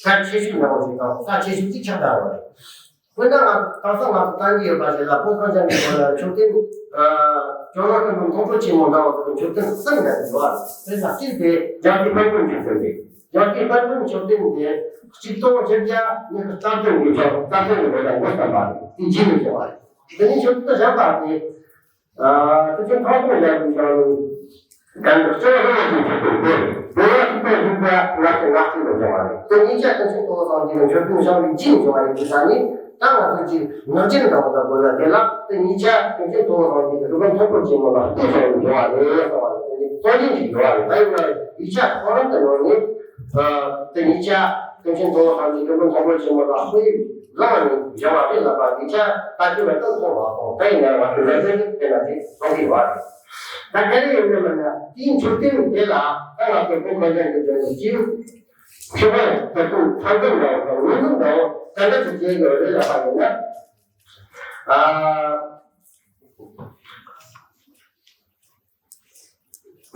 གལ་ཆེ་ཤོས་འདྲ་བོ་ཞིག་དང་ས་ཆེ་ཤོས་ཅིག་ཆགས་བསྡད་པ་རེད། དཔེར་ན་ང་དེང་སང་ང་ཚོ་བསྟན་གྱི་ཡོད་པ་ཞིག་ལ་གོ་སྐབས་ཅན་གྱི་གྲོང་ལ་མཆོད་རྟེན་ཨ་ཇོ་ནང་སྐུ་ཕུང་མཐོན་པོ་ཆེན་མོ་འདྲ་བོ་ཞིག་མཆོད་རྟེན་གསུམ་འདྲ་ཞིག་ཡོད་པ་རེད། དཔེར་ན་གཅིག་དེ་རྒྱལ་སྲས་དཔལ་མགོན་མཆོད་རྟེན་རེད། རྒྱལ་སྲས་དཔལ་མགོན་མཆོད་རྟེན་དེ་གཅིག་སྟོང་བཞི་བརྒྱ་ཉི་ཤུ་རྩ་བདུན་གྱི་ལོ་རྩ་བདུན་གྱི་ལོ་ལ་འགོ་བརྩམས་པ་རེད། དེ་རྗེས་ནས་བྱུང་བ་རེད། དེ་ནས་མཆོད་རྟེན་གཞན་པ་དེ་ཨ་སྐུ་ཕྲེང་ཐང་སྟོང་ཡབ་ཀྱི་ཞལ་ནས་གང་གི་སྤྱི་བོ་ལྷ་མོ་ཞིག་མཆོད་རྟེན་དེ་བོད་ལ་ཆིག་སྟོང་བཞི་བརྒྱ་ལྔ་བཅུ་ང་གཅིག་ལོ་བྱུང་བ་རེད། དེ་གཉིས་ཆ་སྐུ་ཕྲེང་ཐོག་སངས་རྒྱས་ནས་མཆོད་རྟེན་བཞེངས་པའི་རྗེས་ནས་བྱུང་བ་རེད། དེ་ས་ནི་ད་ང་ཚོ་གཅིག་ངག་རྒྱུན་འདྲ་བོ་ལ་དགོས་ན་དེ་ལ་དེ་གཉིས་ཆ་སྐུ་ཕྲེང་ཐོག་སངས་རྒྱས་ཀྱི་སྐུ་ཕུང་མཐོན་པོ་ཆེན་མོ་ལ་ལྟོས་བྱུང་བ་རེད་གསུངས་པ་རེད། དེ་ནི་གཙོ་རྒྱན་ཞིག་ཡོད་པ་རེད། ད་ཡིན་ན་ཡིག་ཆ་ཁོ་རང་དུ་ནོར་ནས་ཨ་དེ་གཉིས་ཆ་སྐུ་ཕྲེང་ཐོག་སངས་རྒྱས་སྐུ་ཕུང་མཐོན་པོ་ཆེན་མོ་ལ་དཔེ་བླངས་ནས་བཞེངས་པ་རེད་ལབ་པ་ཡིག་ཆ་ལྟ་རྒྱུ་ལ་ཏོག་ཙམ་མ་སོང་། དེ་ཡིན་ན་ང་ཚོ་ལས་དོན་དེ་ན་དེ་གསུང་གི་ཡོད་རེད། ད་ག་རེ་ཡིན་ནམ་ན་དེའི་མཆོད་རྟེན་དེ་ལ་ད་ང་ཚོ་བོད་གངས་ཅན་གྱི་ལྗོངས་ཀྱི་སྤྱི་ཡོངས་ཕྱི་པར་ད་དུང་ཚང་འཛོམས་འདྲ་བོ་དང་ངོས་འཛིན་འདྲ་བོ་ག་འདྲ་ཞིག་བྱེད་དགོས་རེད་ལབ་པ་ཡིན་ན། ཨ།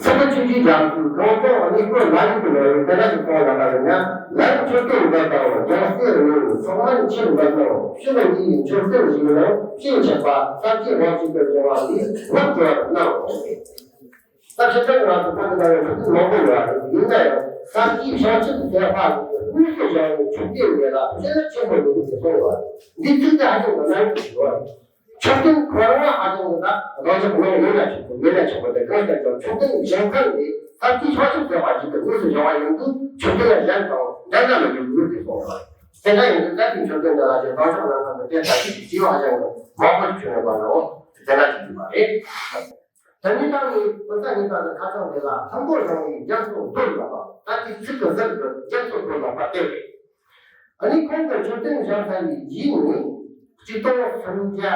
སི་ཏུ་ཆོས་རྗེ་རྒྱ་མཚོས་གངས་ལྗོངས་གནས་བསྐོར་ལ་ལུས་ཀྱི་ལོ་རེ་ག་འདྲ་ཞིག་སོང་ལབ་པ་ཡིན་ན། ལམ་མཆོད་རྟེན་འདི་དང་རྒྱལ་སྲས་རིང་མོའི་ཚོགས་མན་ཆེར་འབུལ་ནོ་ཕྱོགས་འདིའི་མཆོད་རྟེན་ཞིག་ནང་སྤྱན་ཆབ་པ་ས་སྐྱའི་དབང་ཕྱུག་ཏུ་བྱུང་བ་འདིས་ངོ་སྤྲོད་གནང་བ་རེད། ད་ཕྱི་རྒྱལ་ང་ཚོ་བོད་ཀྱི་ནང་ཡང་མཆོད་རྟེན་མང་པོ་ཡོད་རེད། ཡིན་ན་ཡང་ས་སྐྱའི་བྱང་ཆུབ་སེམས་དཔའ་ཡིས་དངོས་སུ་བཞེངས་པའི་མཆོད་རྟེན་འདི་ལ་བྱིན་རླབས་ཆེན་པོ་ཡོད་ཅེས་གསུངས་ཡོད་རེད། འདི་ཚིག་དེ་ཧ་ཅང་གི་ནང་དུ་ཡོད་རེད། མཆོད་རྟེན་ཁོ་རང་ལ་ཧ་ཅང་གི་ད་རང་ཅག་ནང་ཡོད་ན་ཆོག་གི་མེད་ན་ཆོག་གི་དེ་གང་ལྟར་ཀྱང་མཆོད་རྟེན་བཞེངས་མཁན་དེ་ས་སྐྱའི་བྱང་ཆུབ་སེམས་དཔའ་ཞིག་གིས་དངོས་སུ་བཞེངས་པ་ཡིན་དུས་མཆོད་རྟེན་ལ་གཞན་དང་འགྲན་ཟླ་མི་དགོས་ཡོད་དེ་གསུངས་ཡོད་རེད། དེ་འདྲ་ཡིན་དུས་ད་ལྟའི་མཆོད་རྟེན་འདི་ལ་ཅིག་བདག་ཕྱོགས་ལ་ཁམས་ཀྱི་དེ་ལྟ་ཞིག་ཅིག་ཡོད་ཧ་ཅང་གི་མང་པོ་ཞིག་བྱུང་ཡོད་པ་འདྲ་བོ་དེ་འདྲ་ཞིག་ཡིན་པ་རེད། དེ་ནས་ད་ནི་དཔེ་ཆ་གཉིས་པ་ནི་ཁ་བྱང་དེ་ལ་ལྷུན་པོ་བཞེངས་པའི་རྒྱ་མཚོ་བོར་ལབ་པ། ད་དེ་ཚིག་གི་ཟུར་དུ་རྒྱ་མཚོ་བོར་ལབ་པ་དེ་རེད། ཨ་ནི་ཁོང་གི་མཆོད་རྟེན་བཞེངས་ཚར་བའི་རྗེས་ནས་གཅིག་སྟོང་སུམ་བརྒྱ་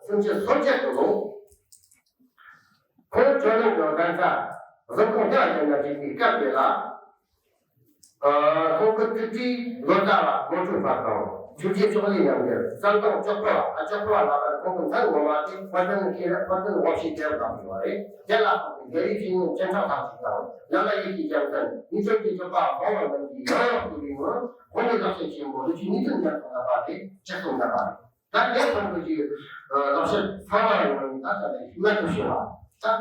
སུམ་ཅུ་སོ་བརྒྱད་དུ་ལོ། ཁོང་ཇོ་ནང་གི་གདན་ས་གཟིམ་ཁང་རྒྱ་ཞིང་ལ་བཞུགས་པའི་སྐབས་དེ་ལ། ཁོང་གི་ཐུགས་རྗེ་ལོ་ཙཱ་བ་ངོ་སྤྲོད་པ་དང་ཆོས་རྗེ་ཕྱོགས་ལས་རྣམ་རྒྱལ་བསམ་གཏོང་ལྕོག་པོ་བ་ལྕོག་པོ་བ་ལགས་ཀྱིས་ཁོང་གི་མཚན་ངོ་མ་དེ་དཔལ་ལྡན་ཤེས་རབ་དཔལ་ལྡན་དབང་ཕྱུག་ཟེར་བཏགས་ཡོད་པ་རེད། རྒྱ་ལ་སོགས་པའི་རྒྱལ་བའི་ཆོས་ཉིད་སྤྱན་ཕྲག་ཁ་ཅིག་དང་བླ་མ་ཡེ་ཤེས་རྒྱལ་མཚན་ཉིས་སྟོང་གི་ཐོབ་པ་འོང་བ་རྣམས་ཀྱིས་ཡང་ཡང་བསྐུལ་བའི་ངོར་དགོན་པའི་ལག་ཁྱེར་ཆེན་པོ་ལོ་རྒྱུས་ཉིས་སྟོང་ཉམས་སུ་བསླབ་པ་དེ་ཕྱིར་གསུང་གནང་བ་རེད། ད་དེ་ཁོང་གི་ཅིག་ལག་ཤེས་ཚང་མ་ཡོང་ནས་ད་ལྟ་ནས་རྨད་དུ་བྱུང་བ་ད་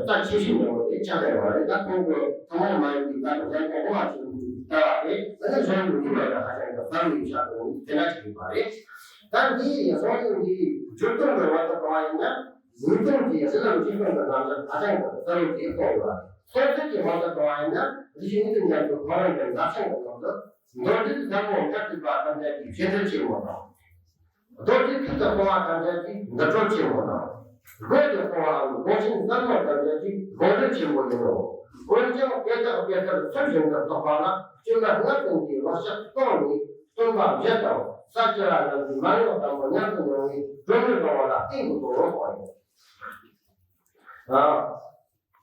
ད་ཆེ་ཤོས་ནས་འོ་དེ་ཆགས་བསྡད་པ་རེད། ད་ཁོང་གི་ཐུན་མོང་མ་ཡིན་པའི་ད་དུང་ལས་ཁོང་ངོ་མ་ཅིག་ལྟ་བ་རེད། ད་ནི་གཞུང་ལུགས་འདི་བས་ད་ཧ་ཅང་གི་གསར་བའི་ཆགས་དང་དེ་འདྲ་ཅིག་ཡོད་པ་རེད། ད་འདི་གཞུང་ལུགས་འདི་བསྒྱུར་གཏོང་གི་བར་དུ་གང་བ་ཡིན་ན་ཉིས་སྟོང་གི་གཞི་ལམ་སྤྱི་དཔོན་གྱི་རྣམ་གཞག་ཧ་ཅང་གི་གསར་བའི་ཅིག་གཏོང་ཡོད་པ་རེད། སོ་སོ་གི་བར་དུ་གང་བ་ཡིན་ན་རིག་གཞུང་ཉིད་དུ་ཉམས་སུ་གང་རུང་གི་མཛའ་ཆང་གི་ནང་དུ། མདོ་སྒྱུ་ཟབ་མོ་སྐད་དུ་པ་ཐམས་ཅད་ཀྱི་བཤད་གྲྭ་ཆེན་མོ་དང་། མདོ་སྒྱུ་ཁུལ་དུ་སྤོང་བ་ཐམས་ཅད་ཀྱི་འདུ་འཕྲོད་ཆེན་མོ་དང་། སྒོས་དུ་སྤོང་བའམ་སྒོ་ཆེན་ཟབ་མོ་ཐམས་ཅད་ཀྱི་སྒོམ་རིམ་ཆེན་པོ་ཡིན་ནོ། འོན་ཀྱང་དེ་དག་དཔེ་ལྟར་ཚུལ་བཞིན་དུ་རྟོགས་པ་ལ་སྤྱིར་ན་སྔར་ཙམ་གྱི་བག་ཆགས་སྤངས་ནས་སྟོན་པ་བཞི་དང་ས་སྐྱ་པ་རྣམས་ཀྱི་མན་ངག་དང་པོ་ཉམས་སུ་མྱོང་བའི་སྒྲོན་མེ་རིང་བ་ལ་བརྟེན་དགོས་སོ་ཡིན།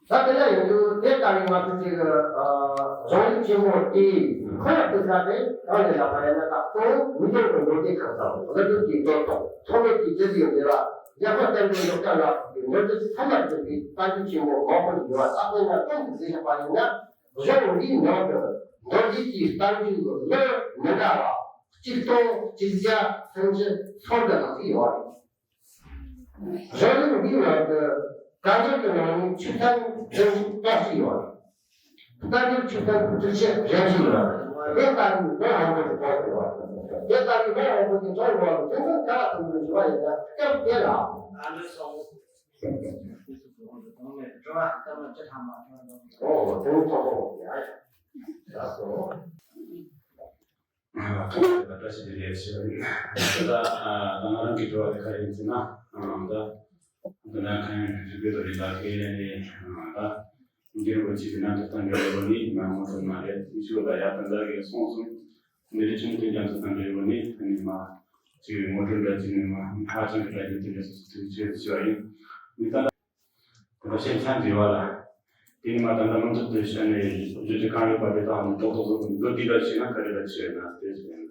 ད་དེ་འདྲ་ཡིན་དུས་དེ་ལྟ་བུའི་ང་ཚོ་ཅིག་གཞུང་ལུགས་ཆེན་མོ་དེའི་ཁོངས་ལ་ཕུད་ས་དེ་གང་ནས་ལབ་པ་ཡིན་ན། ད་གཙོ་བོ་ཉིས་སྟོང་གི་མདོ་སྡེ་ཁག་དང་། ལྷ་སྒྲུབ་ཀྱི་མདོ་དང་། ཐོགས་མེད་ཀྱི་རྒྱུད་ཀྱི་འགྲེལ་པ། རྒྱལ་པོ་བསྟན་པའི་ལུགས་ཀ་ལ་སོགས་པའི་མདོ་སྡེ་ཚང་མར་གྱུར་པའི་བསྟན་བཅོས་ཆེན་མོ་མང་པོ་ཞིག་ཡོད་པ། ད་དཔེར་ན་སྟོང་དུ་བཞེས་བཞག་པ་ཡིན་ན། གཞུང་འདིའི་ནང་དུ་མདོ་སྡེ་གྱི་བསྟན་བཅོས་ཀྱི་ལེའུ་མི་འདྲ་བ་གཅིག་སྟོང་གཅིག་བརྒྱ་སུམ་ཅུ་སོ་བདུན་ལྷག་ཅིག་ཡོད་རེད། གཞུང་ལུགས་འདིའི་ནང་དུ་བཀའ་འགྱུར་གྱི་ནང་ནས་ཆོས་ཐམས་ཅད་སྟོང་ཞིག་ཡོད་རེད། བཀའ་འགྱུར་ཆོས་ཐམས་ཅད་ཞིག་རེ་ཞིག་ཡོད་རེད། དེ་ལྟ་བུའི་ལོ་མང་པོ་ཞིག་གོང་དུ་ཡོད་རེད། དེ་ལྟ་བུའི་ལོ་མང་པོ་ཞིག་གོང་དུ་ཡོད་རེད། དེ་ཚོ་ག་ལ་ཐུག་པའི་དྲི་བ་ཡིན་ན། སྐབས་དེ་ལ། ཨོ་དེ་ནི་ཐོག་ཐོག་ཡ་ཡ། ལགས་སོ། ཐོག་མར་བཀྲ་ཤིས་བདེ་ལེགས་ཞུ་བ་ཡིན། ད་ད་ང་རང་གི་དྲི་བ་དེ་ག་རེ་ཡིན་ཟེར་ན། ད་ད་ལྟ་ཁ་ཡོད་རིག་པའི་རྡོ་རིང་ལ་ཁེ་ལེན་ནས། ད་རྒྱལ་པོ་ཆེ་གི་རྣམ་ཐར་དང་འབྲེལ་བ་ནི་ང་ངོ་ཐུག་མ་རེད། ཡིད་ཆེས་ལ་ཡག་དང་འདྲ་གི་སོང་སོང་། འདི་རིགས་ཆུང་དུ་རྒྱ་མཚོ་དང་འབྲེལ་བ་ནི་ཨ་ནི་མ་ཅིག་ངོ་སྤྲོད་འདྲ་ཅིག་ནི་མ་ཧ་ཅང་གི་གྲ་རྒྱས་དེ་འདྲ་སོ་སོ་ཐུགས་རྗེ་ཆེ་ཞུ་བ་ཡིན། མི་ད། དེ་ལ་ཞེན་ཆགས་འདྲེས་པ་ལ། དེ་ནི་མ་ད་ལྟ་མང་ཚོགས་དེ་བཤད་ནས་བརྗོད་ཀྱི་གང་ཡོད་པ་དེ་དག་ནི་རྡོག་རྡོག་རྡོག་རྡོག་འདོད་དེ་འདྲ་བྱས་ན་ག་རེ་ལ་བྱས་ན་དེ་བྱས་ན།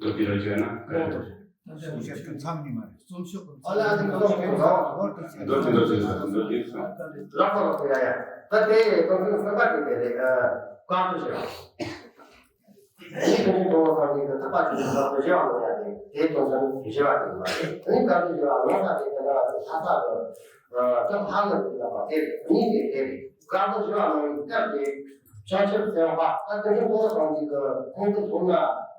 འདོད་དེ་འདྲ་བྱས་ན་ག་རེ་ལ་བྱས། ད་ལྟ་བཤད་ཀྱི་མཚམས་ནི་མ་རེད། རྩོམ་ཤོག་གི་ཨ་ལ་ཨ་ལ་རྩོམ་ཤོག་གི་འདོད་དེ་འདྲ་བྱས་ན་འདོད་དེ་སོང་། ལགས་སོ་ལགས་སོ། ཡ་ཡ། ད་དེ་རྩོམ་ཤོག་གསར་པ་དེ་དེ་རེད། ཨ། བཀའ་འདྲི་ཞུ། ཨ་ནི་དོན་ཆེན་དོན་ལོ་སོང་གི་ཐུབ་པ་ཆེན་པོའི་བཟང་པོ་བཞི་བ་ལོ་ཡ་དེ་དེ་དོན་ཚན་བཞི་བ་དེ་ཡིན་པ་རེད། ཨ་ནི་བཀའ་འདྲི་བཞི་བ་ལོ་ས་དེ་དེ་འདྲ་བ་དེ་ལྷ་ས་དུ་སྐབས་ལྷག་ལ་དེ་ལ་བ་དེ་རེད། ཨ་ནི་དེ་དེ་རེད། བཀའ་འདྲི་བཞི་བ་ལོ་ཡི་སྐབས་དེ་བྱང་ཆུབ་སེམས་དཔའ་ད་དོན་ཆེན་དོན་ལོ་སོང་གི་གི་ཁོང་གི་སློབ་མ་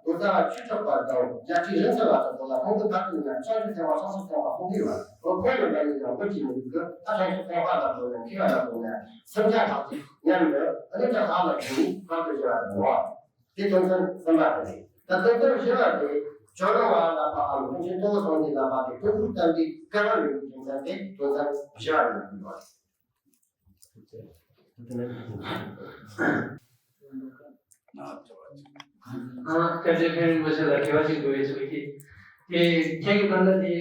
ལོ་ཙཱ་བ་ཆོས་གྲགས་པ་དང་རྒྱལ་སྲས་རིན་ཆེན་ལ་སོགས་པ་ལ་ཁོང་གི་བཀའ་འདྲི་ན་བྱང་ཆུབ་སེམས་དཔའ་བྱང་ཆུབ་སེམས་དཔའ་ཁོང་གི་ཡོད་པ་ཁོང་ལ་འདྲ་ཡི་ཡང་འབུར་གྱི་མི་འདུག་གི་ད་བྱང་ཆུབ་སེམས་དཔའ་ལ་དགོངས་ན་མཁས་པ་ལ་དགོངས་ན་སེམས་ཅན་ལྷག་ཅིག་མཉམ་དུ་ཨ་ནི་བཀའ་ལྷག་ལ་བྱུང་བཀའ་འདྲི་བཞི་བ་དེ་ཡིན་པ། དེ་དོན་ཚན་གསུམ་པ་དེ་རེད། ད་དོན་ཚན་བཞི་པ་དེ་ཇོ་ནང་བ་ལ་ཕའམ་དོན་ཆེན་དོན་ལོ་སོང་གི་ལ་ཕ་དེ་ཐུགས་ཁུར་བསྟན་པའི་སྐལ་བ་ཡོད་པའི་དོན་ཚན་དེ་དོན་ཚན་བཞི་པ་ཡིན་དགོས་པ། ཨ་སྐྱབས་རྗེ་མཁན་རིན་པོ་ཆེ་ལ་དྲི་བ་ཞིག་འདུག་ཡོད་ཞུ་གི། དེ་ཁྱེད་ཀྱི་ད་ལྟ་དེ་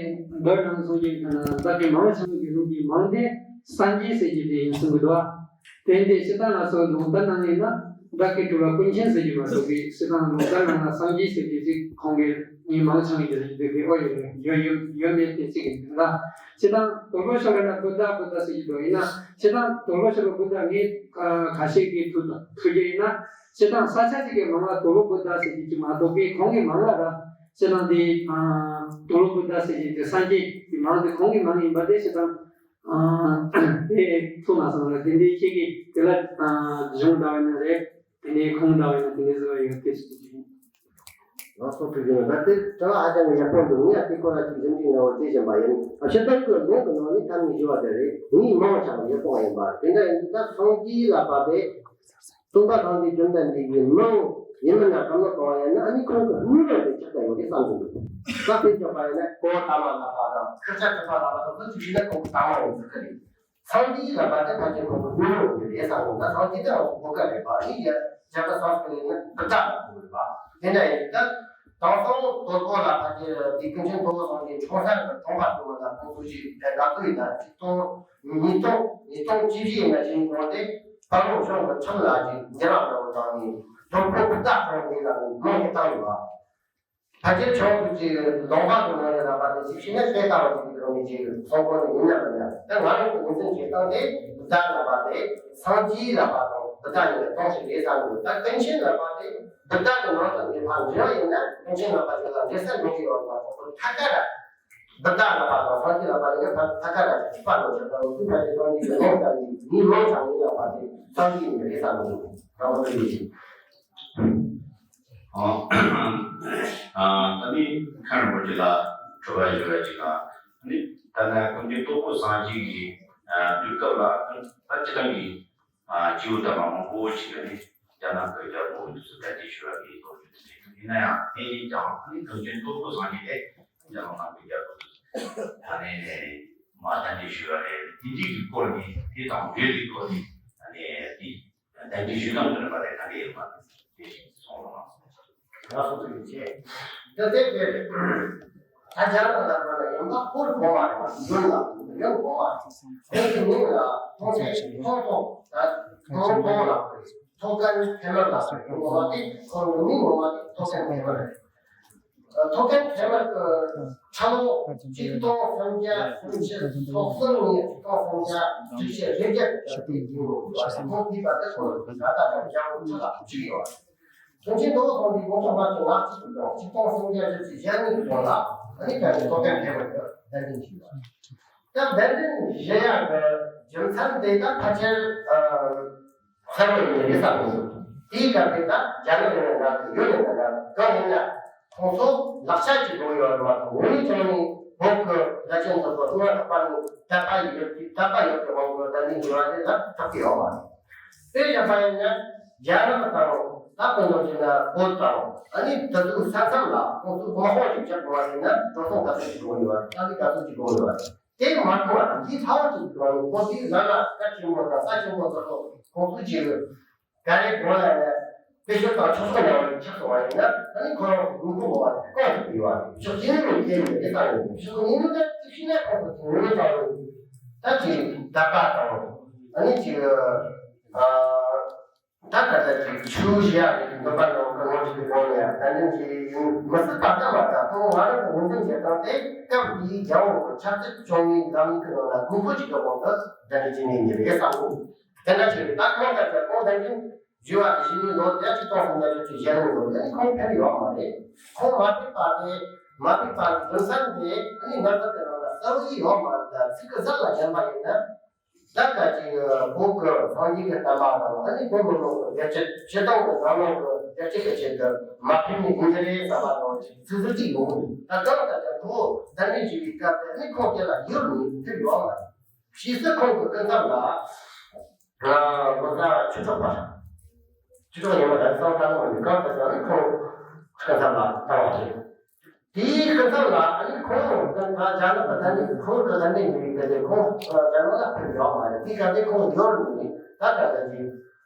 བར་ནང་གསུང་གི་ཁ་ན་བདག་གི་མང་ཆེ་བ་གི་ལུགས་ཀྱི་མང་དེ་སངས་རྒྱས་ཟེར་གྱི་དེ་ཡིན་གསུང་གི་འདུག་ཨ། དེ་འདྲའི་སྤྱིར་བཏང་ལ་སོགས་ལུང་བསྟན་ནང་ཡིན་ན་བདག་གི་སྤྲུལ་པ་ཀུན་མཁྱེན་ཟེར་གྱི་མ་གཏོགས་པའི་སྤྱིར་བཏང་ལུང་བསྟན་ནང་ལ་སངས་རྒྱས་ཟེར་གྱི་ཅིག་ཁོང་གིས་ངའི་མང་ཆེ་བ་གི་ཟེར་གྱི་འདུག་གི། ཨོ་ཡོད་ཡོད་ཡོད་ཡོད་མེད་དེ་གཅིག་ཡིན་ལ། སྤྱིར་བཏང་དོལ་པོ་ཤོར་བ་ན་བུདྡྷ་བུདྡྷ་ཟེར་གྱི་འདུག་ཡིན་ན་སྤྱིར་བཏང་དོལ་པོ་ཤོར་བ་བུདྡྷ་ངས་ཁ་ཤས་ཀྱི་ཐུགས་དང་ཐུགས་རྒྱུད་ཡིན་ན་སྤྱིར་བཏང་ས་ཆ་གཅིག་གི་མང་ལ་དོལ་པོ་བུདྡྷ་ཟེར་གྱི་ཅིག་མ་གཏོགས་པའི་ཁོང་གི་མང་ལ་ར་སྤྱིར་བཏང་དེ་དོལ་པོ་བུདྡྷ་ཟེར་གྱི་དེ་སངས་རྒྱས་ཀྱི་མང་དེ་ཁོང་གི་མང་ཡིན་པ་དེ་སྤྱིར་བཏང་། དེ་ཐུགས་མ་སོང་ལ་དེ་འདྲའི་ཁྱེད་ཀྱིས་དེ་ལ་གཞུང་འདྲ་བ་ཡིན་ན་རེད། དེ་ནས་ཁུངས་འདྲ་བ་ཡིན་ན་དེ་འདྲའི་ཟེར་བ་ཡོད་སྐད་ཆ་དེ་ཅིག་ཡིན། ལགས་སོ། ཐུགས་རྗེ་ཆེ། ད་དེ་དྲི་བ་ཧ་ཅང་གི་ཡག་པོ་འདུག་ངས་དེ་སྐོར་ལ་ཅིག་གཟིམ་ཁྲིའི་ནང་བར་དེ་བཞིན་པ་ཡིན། ཨ་ཕྱི་ལྟར་གྱི་ལུང་གི་ནང་ནས་ཐ་སྙད་བཞི་བ་དེ་རེད། ངས་མང་ཆེ་བ་ཡག་པོ་ཡིན་པ་དེ་འདྲ་ཡིན་དུས་ད་སངས་རྒྱས་ལ་བབས་པས། སྟོན་པ་སངས་རྒྱས་བཅོམ་ལྡན་འདས་ཀྱི་མིང་ཡིན་མིན་ན་བསམ་བློ་གཏོང་བ་ཡིན་ན་ཨ་ནི་ཁོང་གི་དངོས་པོ་དེ་ཆགས་ཀྱི་ཡོད་རེད་བསམ་གྱི་འདུག་ད་དཔེ་བརྗོད་པ་ཡིན་ན་གོས་དག་མ་ལགས་པ་དང་ཁུར་ཆ་གྲུབ་པ་ལགས་པ་དང་དེ་ཚོ་ཞིག་ན་ཁོང་གི་དག་མ་ཡིན་ཟེར་གྱི་རེད། སངས་རྒྱས་ལ་བབས་པ་དེ་ཕལ་ཆེར་ཁོང་གི་དངོས་པོ་ཡིན་རེད་བསམ་གྱི་འདུག་ད་སངས་རྒྱས་དེ་ང་ཚོ་གོ་སྐབས་རེད་པ། ཨ་ནི་ཡ་རྒྱ་གར་སངས་ཀྲིཏ་ལ་ཡིན་ན་བུདྡྷ་ལ་གོ་རེད་པ། དེ་འདྲ་ཡིན་ད་དེང་སང་དོལ་པོ་ལ་ཕལ་ཆེར་དེ་ཀུན་མཁྱེན་དོལ་པོ་སངས་རྒྱས་འཁྲུངས་ས་གི་གྲོང་པ་དེ་མ་ད་ཁོང་ཚོ་ཞིག་དེ་དགའ་ཚོར་ཡིན་ད་ཆིག་སྟོང་ཉིས་སྟོང་ཉིས་སྟོང་བཅུ་བཞི་ཡིན་ན་ཅིག་ཡིན་དགོས་ཏེ། དཔལ་མོ་ཆུང་གི་ཁྲིམས་ལ་ཅིག་འགྱུར་བ་འགྲོ་བཏང་ནས་དོལ་པོ་སྤུ་ལྟ་གཏོང་དགོས་ལ་ནི་མང་དུ་བཏང་ཡོད་པ། ཕལ་ཆེར་ཆུང་དུ་ཅིག་ལུང་པ་གི་ནང་ལ་ལབ་པ་དེ་ཅིག་ཤེས་ན་དེ་ལྟ་བུ་ཅིག་གི་རང་ནས་ཅིག་གསུང་གོ་ནི་ཡིན་ན་མིན་ན། ད་ང་རང་གི་ངོས་འཛིན་བྱེད་སྟངས་དེ་སྤུ་ལྟ་ལབ་པ་དེ་སངས་རྒྱས་ལབ་པ་དང་སྤུ་ལྟ་གཉིས་ལ་གཏོང་ཞིག་རེད་བསམ་གི་འདུག་ད་ཀུན་མཁྱེན་ལབ་པ་དེ་སྤུ་ལྟ་གི་ནང་དུ་ངེས་པར་འབྲེལ་བ་ཡིན་ན་ཀུན་མཁྱེན་ལབ་པ་ཅིག་ལ་འབྲེལ་ས་མེད་ཀྱི་ཡོད་པ་དང་ཐད་ཀར་སྤུ་ལྟ་ལབ་པ་དང་སངས་རྒྱས་ལབ་པ་ཡིན་ན་ཐད་ཀར་གཅིག་པ་ལོ་ཆགས་དང་དུས་ཕལ་ཆེར་སངས་རྒྱས་ཀྱི་ལོ་ལྟར་གྱི་མི་མང་ཆགས་ཡིན་ལབ་པ་དེ་སངས་རྒྱས་ཡིན་རེད་བསམ་གི་འདུག་རང་དབང་ཡོད་ཅིག་ཨ་ཨ་ད་ནི་མཁན་རིན་པོ་ཆེ་ལ་དྲི་བ་ཞུ་བ་ཅིག་དང་། ནི་ད་ནི་ཀུན་མཁྱེན་དོལ་པོ་སངས་རྒྱས་ཀྱི་ཨ་དུས་སྐབས་ལ་ད་སྤྱིར་བཏང་གི་ཨ་སྐྱེས་བུ་དམ་པ་མང་པོ་ཞིག་ནི་རྒྱ་ནག་གི་རྒྱལ་པོ་འདི་ཚོ་དད་ཅིག་ཞུ་བ་གི་དོགས་གཞི་དེ་འདུག་ཡིན་ན་ཡང་དེ་ཡིན་ཀྱང་ནི་ཀུན་མཁྱེན་དོལ་པོ་སངས་རྒྱས་དེ་རྒྱ་ནག་ནང་གི་རྒྱལ་པོ་འདི་ཚོ་ད་ནི་མ་དད་ཅིག་ཞུ་བ་རེད། དེ་འདྲའི་གི་སྐོར་ནི་དེ་དང་འབྲེལ་བའི་སྐོར་ནི་ད་ནི་དེ། དེ་འདྲའི་ཞུ་སྟངས་འདི་ནི་མ་རེད། ག་འདྲ་ཡིན་པ་དེ་ཞིག་གསུངས་རོགས་གནང་། ང་སོ་སོ་ཡིན་ཆེ། ད་དེ་དེ་རེད། ད་རྒྱ་ནག་ལ་དགོས་ན་ཡང་ན་ཧོར་གོང་མ་རེད་པ། ཡོན་ལ་ཡོན་གོང་མ་རེད། དེ་གི་མིང་ལ་ཐོག་ཐོག་ཐོག་ཐོག་ད་ཐོག་ཐོག་ལ་ཐོག་ཁན་ཐེ་མར་ལ་ཡོན་གོང་མ་དེ་ཁོང་གི་མིང་ངོ་མ་དེ་ཐོག་ཁན་ཐེ་མར་རེད། ཐོག་ཁན་ཐེ་མར་གྱི་ཁྲ་ལོ་ཆིག་སྟོང་སུམ་བརྒྱ་སུམ་ཅུ་སོ་གསུམ་ནས་ཆིག་སྟོང་སུམ་བརྒྱ་དྲུག་ཅུ་རེ་བརྒྱད་ཀྱི་ཆར་དུ་ཡིན་ནོ། ཁོང་གིས་པ་དེ་ཁོ་ན་ད་ལྟ་ཀྱང་རྒྱལ་པོ་ཁྲི་ལ་བཅུག་ཡོད། ཀུན་མཁྱེན་དོལ་པོ་སངས་རྒྱས་དགུང་གྲངས་ལྔ་བཅུ་ང་གཅིག་གི་ལོ་ཆིག་སྟོང་སུམ་བརྒྱ་བཞི་བཅུ་ཞེ་གཉིས་ཀྱི་ལོ་ལ་ཨ་ནི་ཀ་ནས་ཐོག་ཁན་ཐེ་མར་གྱི་གདན་འདྲེན་ཞུས་པ། ད་གདན་འདྲེན་ཞུ་ཡག་གི་རྒྱུ་མཚན་དེ་ད་ཕལ་ཆེར་ཨ། གསར་བ་ཡིན་པའི་ས་ཁོངས་སུ། དེའི་སྐབས་དེ་དག་རྒྱ་ནག་ཡིན་ན་འདྲ། ཡོད་ཡིན་ན་འདྲ། གང་ཡིན་ན་ཁོང་ཚོ་ལག་ཆ་གཅིག་དགོས་ཡོད་རེད་མ་གཏོགས། ངོས་ནས་ཀྱང་ནི་བོད་ཀྱི་བླ་ཆེན་ཚོ་གི་སྔ་ཐག་པ་ནས་དད་པ་ཡོད་ཀྱི་དད་པ་ཡོད་ཀྱི་དབང་གིས་ད་ནི་འགྱུར་བ་དེ་ལ་ཐུབ་ཀྱི་ཡོད་མ་རེད། དཔེ་བཞག་པ་ཡིན་ན་རྒྱ་ནག་དང་ད་དཔེ་འཇོག་བྱས་ན་བོད་དང་ཨ་ནི་དེ་ཚོའི་ས་མཚམས་ལ་ཁོང་ཚོ་དམག་དཔུང་གཅིག་རྒྱག་དགོས་པ་ཡིན་ན་འགྲོ་སོང་ག་ཚོད་ཅིག་དགོས་ཡོད་རེད། ད་ནི་ག་ཚོད་ཅིག་དགོས་ཡོད་རེད། དེ་མ་གཏོགས་འདིའི་ལྷ་བ་ཅིག་གི་ནང་ནས་ཁོ་ཚོའི་ལ་ལ་སྐད་ཆེན་པོ་དང་ས་ཆེན་པོ་ཚོ་ཁོ་ཁོང་ཚོའི་ཆེད་དུ་ག་རེ་དགོངས་ལ་ནས་དཔེ་ཤོད་དང་ཆོག་སོང་ཡང་ཆགས་སོང་བ་ཡིན་ན་ཨ་ནི་ཁོ་རང་གི་དགོས་མཁོ་བ་སྐོང་ཐུབ་ཀྱི་ཡོད་རེད། ཕྱོགས་གཅིག་ནས་སྐྱེ་ཡོད་དེ་ལྟ་ཡོད། ཕྱོགས་གཉིས་ནས་ད་ཅིག་ཤེས་ན་ཁོང་ཚོ་ངོས་ནས་ད་ལོ་ད་ཅིག་ད་ལྟ་དང་ཨ་ནི་ཅིག་ཨ། ད་ལྟ་ལྟར་གྱི་ཆུ་བཞི་ཡག་གི་འདོད་པ་ནང་གི་ངོ་བཞི་གི་སྒོ་ནས་གདན་འདྲེན་བྱས་ཡིན་མི་སྲིད་པ་ལྟ་བ་དང་ཁོང་ང་རང་གི་ངོས་འཛིན་བྱེད་སྟངས་དེ་སྐབས་དེའི་རྒྱལ་པོ་གི་ཆབ་སྲིད་སྐྱོང་བའི་ལམ་ལུགས་ཀྱི་ནང་ལ་དགོས་མཁོ་ཅིག་གི་དབང་དུ་གདན་འདྲེན་བྱས་ནས་ཡིན་རེད་བསམ་གི། དེ་འདྲ་བྱས་ཏེ་ད་ཁོང་ལྟར་ཀྱང་ཁོང་གདན་འདྲེན་ཞུས་པ་དེ་བཞིན་ལོ་བརྒྱད་ཅུ་སྟོང་སུམ་བརྒྱ་བཞི་བཅུ་ཞེ་གཉིས་ལོ་དེ་ནི་ཁོང་ཕེབས་ཡོད་མ་རེད། ཁོང་མ་ཕེབས་པ་དེ་མ་ཕེབས་པ་གི་རྒྱུ་མཚན་དེ་ཨ་ནི་ངེས་པར་དུ་རང་ལ་གསལ་བོ་ཡོད་མ་རེད། ད་ཚིག་གི་ཟུར་ལ་བཞག་པ་ཡིན་ན། ད་ཀ་ཅིག་བོད་ཀྱི་སངས་རྒྱས་ཀྱི་བསྟན་པ་དང་ཨ་ནི་བོད་མི་རིགས་ཀྱི་བདེ་སྐྱིད་སྤྱི་བཏང་གི་འཛམ་གླིང་གི་བདེ་སྐྱིད་ཀྱི་ཆེད་དུ་མ་ཕེབས་ནས་ཡིན་གྱི་རེད་བསམ་པ་དང་ཅིག་ཚིག་ཟུར་གཅིག་ཡོང་གི་འདུག་ད་གང་ལྟར་ཀྱང་ཁོ་བོ་གདན་འདྲེན་ཞུས་པའི་སྐབས་དེ་ཨ་ནི་ཁོང་དེ་ལ་ཡུལ་ནས་ཕེབས་ཡོད་མ་རེད། ཕྱིས་སུ་ཁོང་གི་སྐུ་མཚམས་ལ་ལོ་ཙཱ་ཆོས་གྲགས་པ་ཆོས་གྲགས་ཉི་མ་ད་གསང་བཏང་བ་ནི་གང་ལྟར་ཀྱང་ཨ་ནི་ཁོང་སྐུ་མཚམས་ལ་བཏང་བ་རེད། དེའི་སྐུ་མཚམས་ལ་ཨ་ནི་ཁོང་ད་རྒྱ་ནག་གི་ད་ནི་ཁོང་གི་ད་ནི་ཡིན་པའི་སྐད་དེ་ཁོང་རྒྱ་ནག་ལ་ཕེབས་ཡོད་མ་རེད། དེའི་སྐབས་དེ་ཁོང་ཡོད་ནི་ད་ད་ད་ཅིག་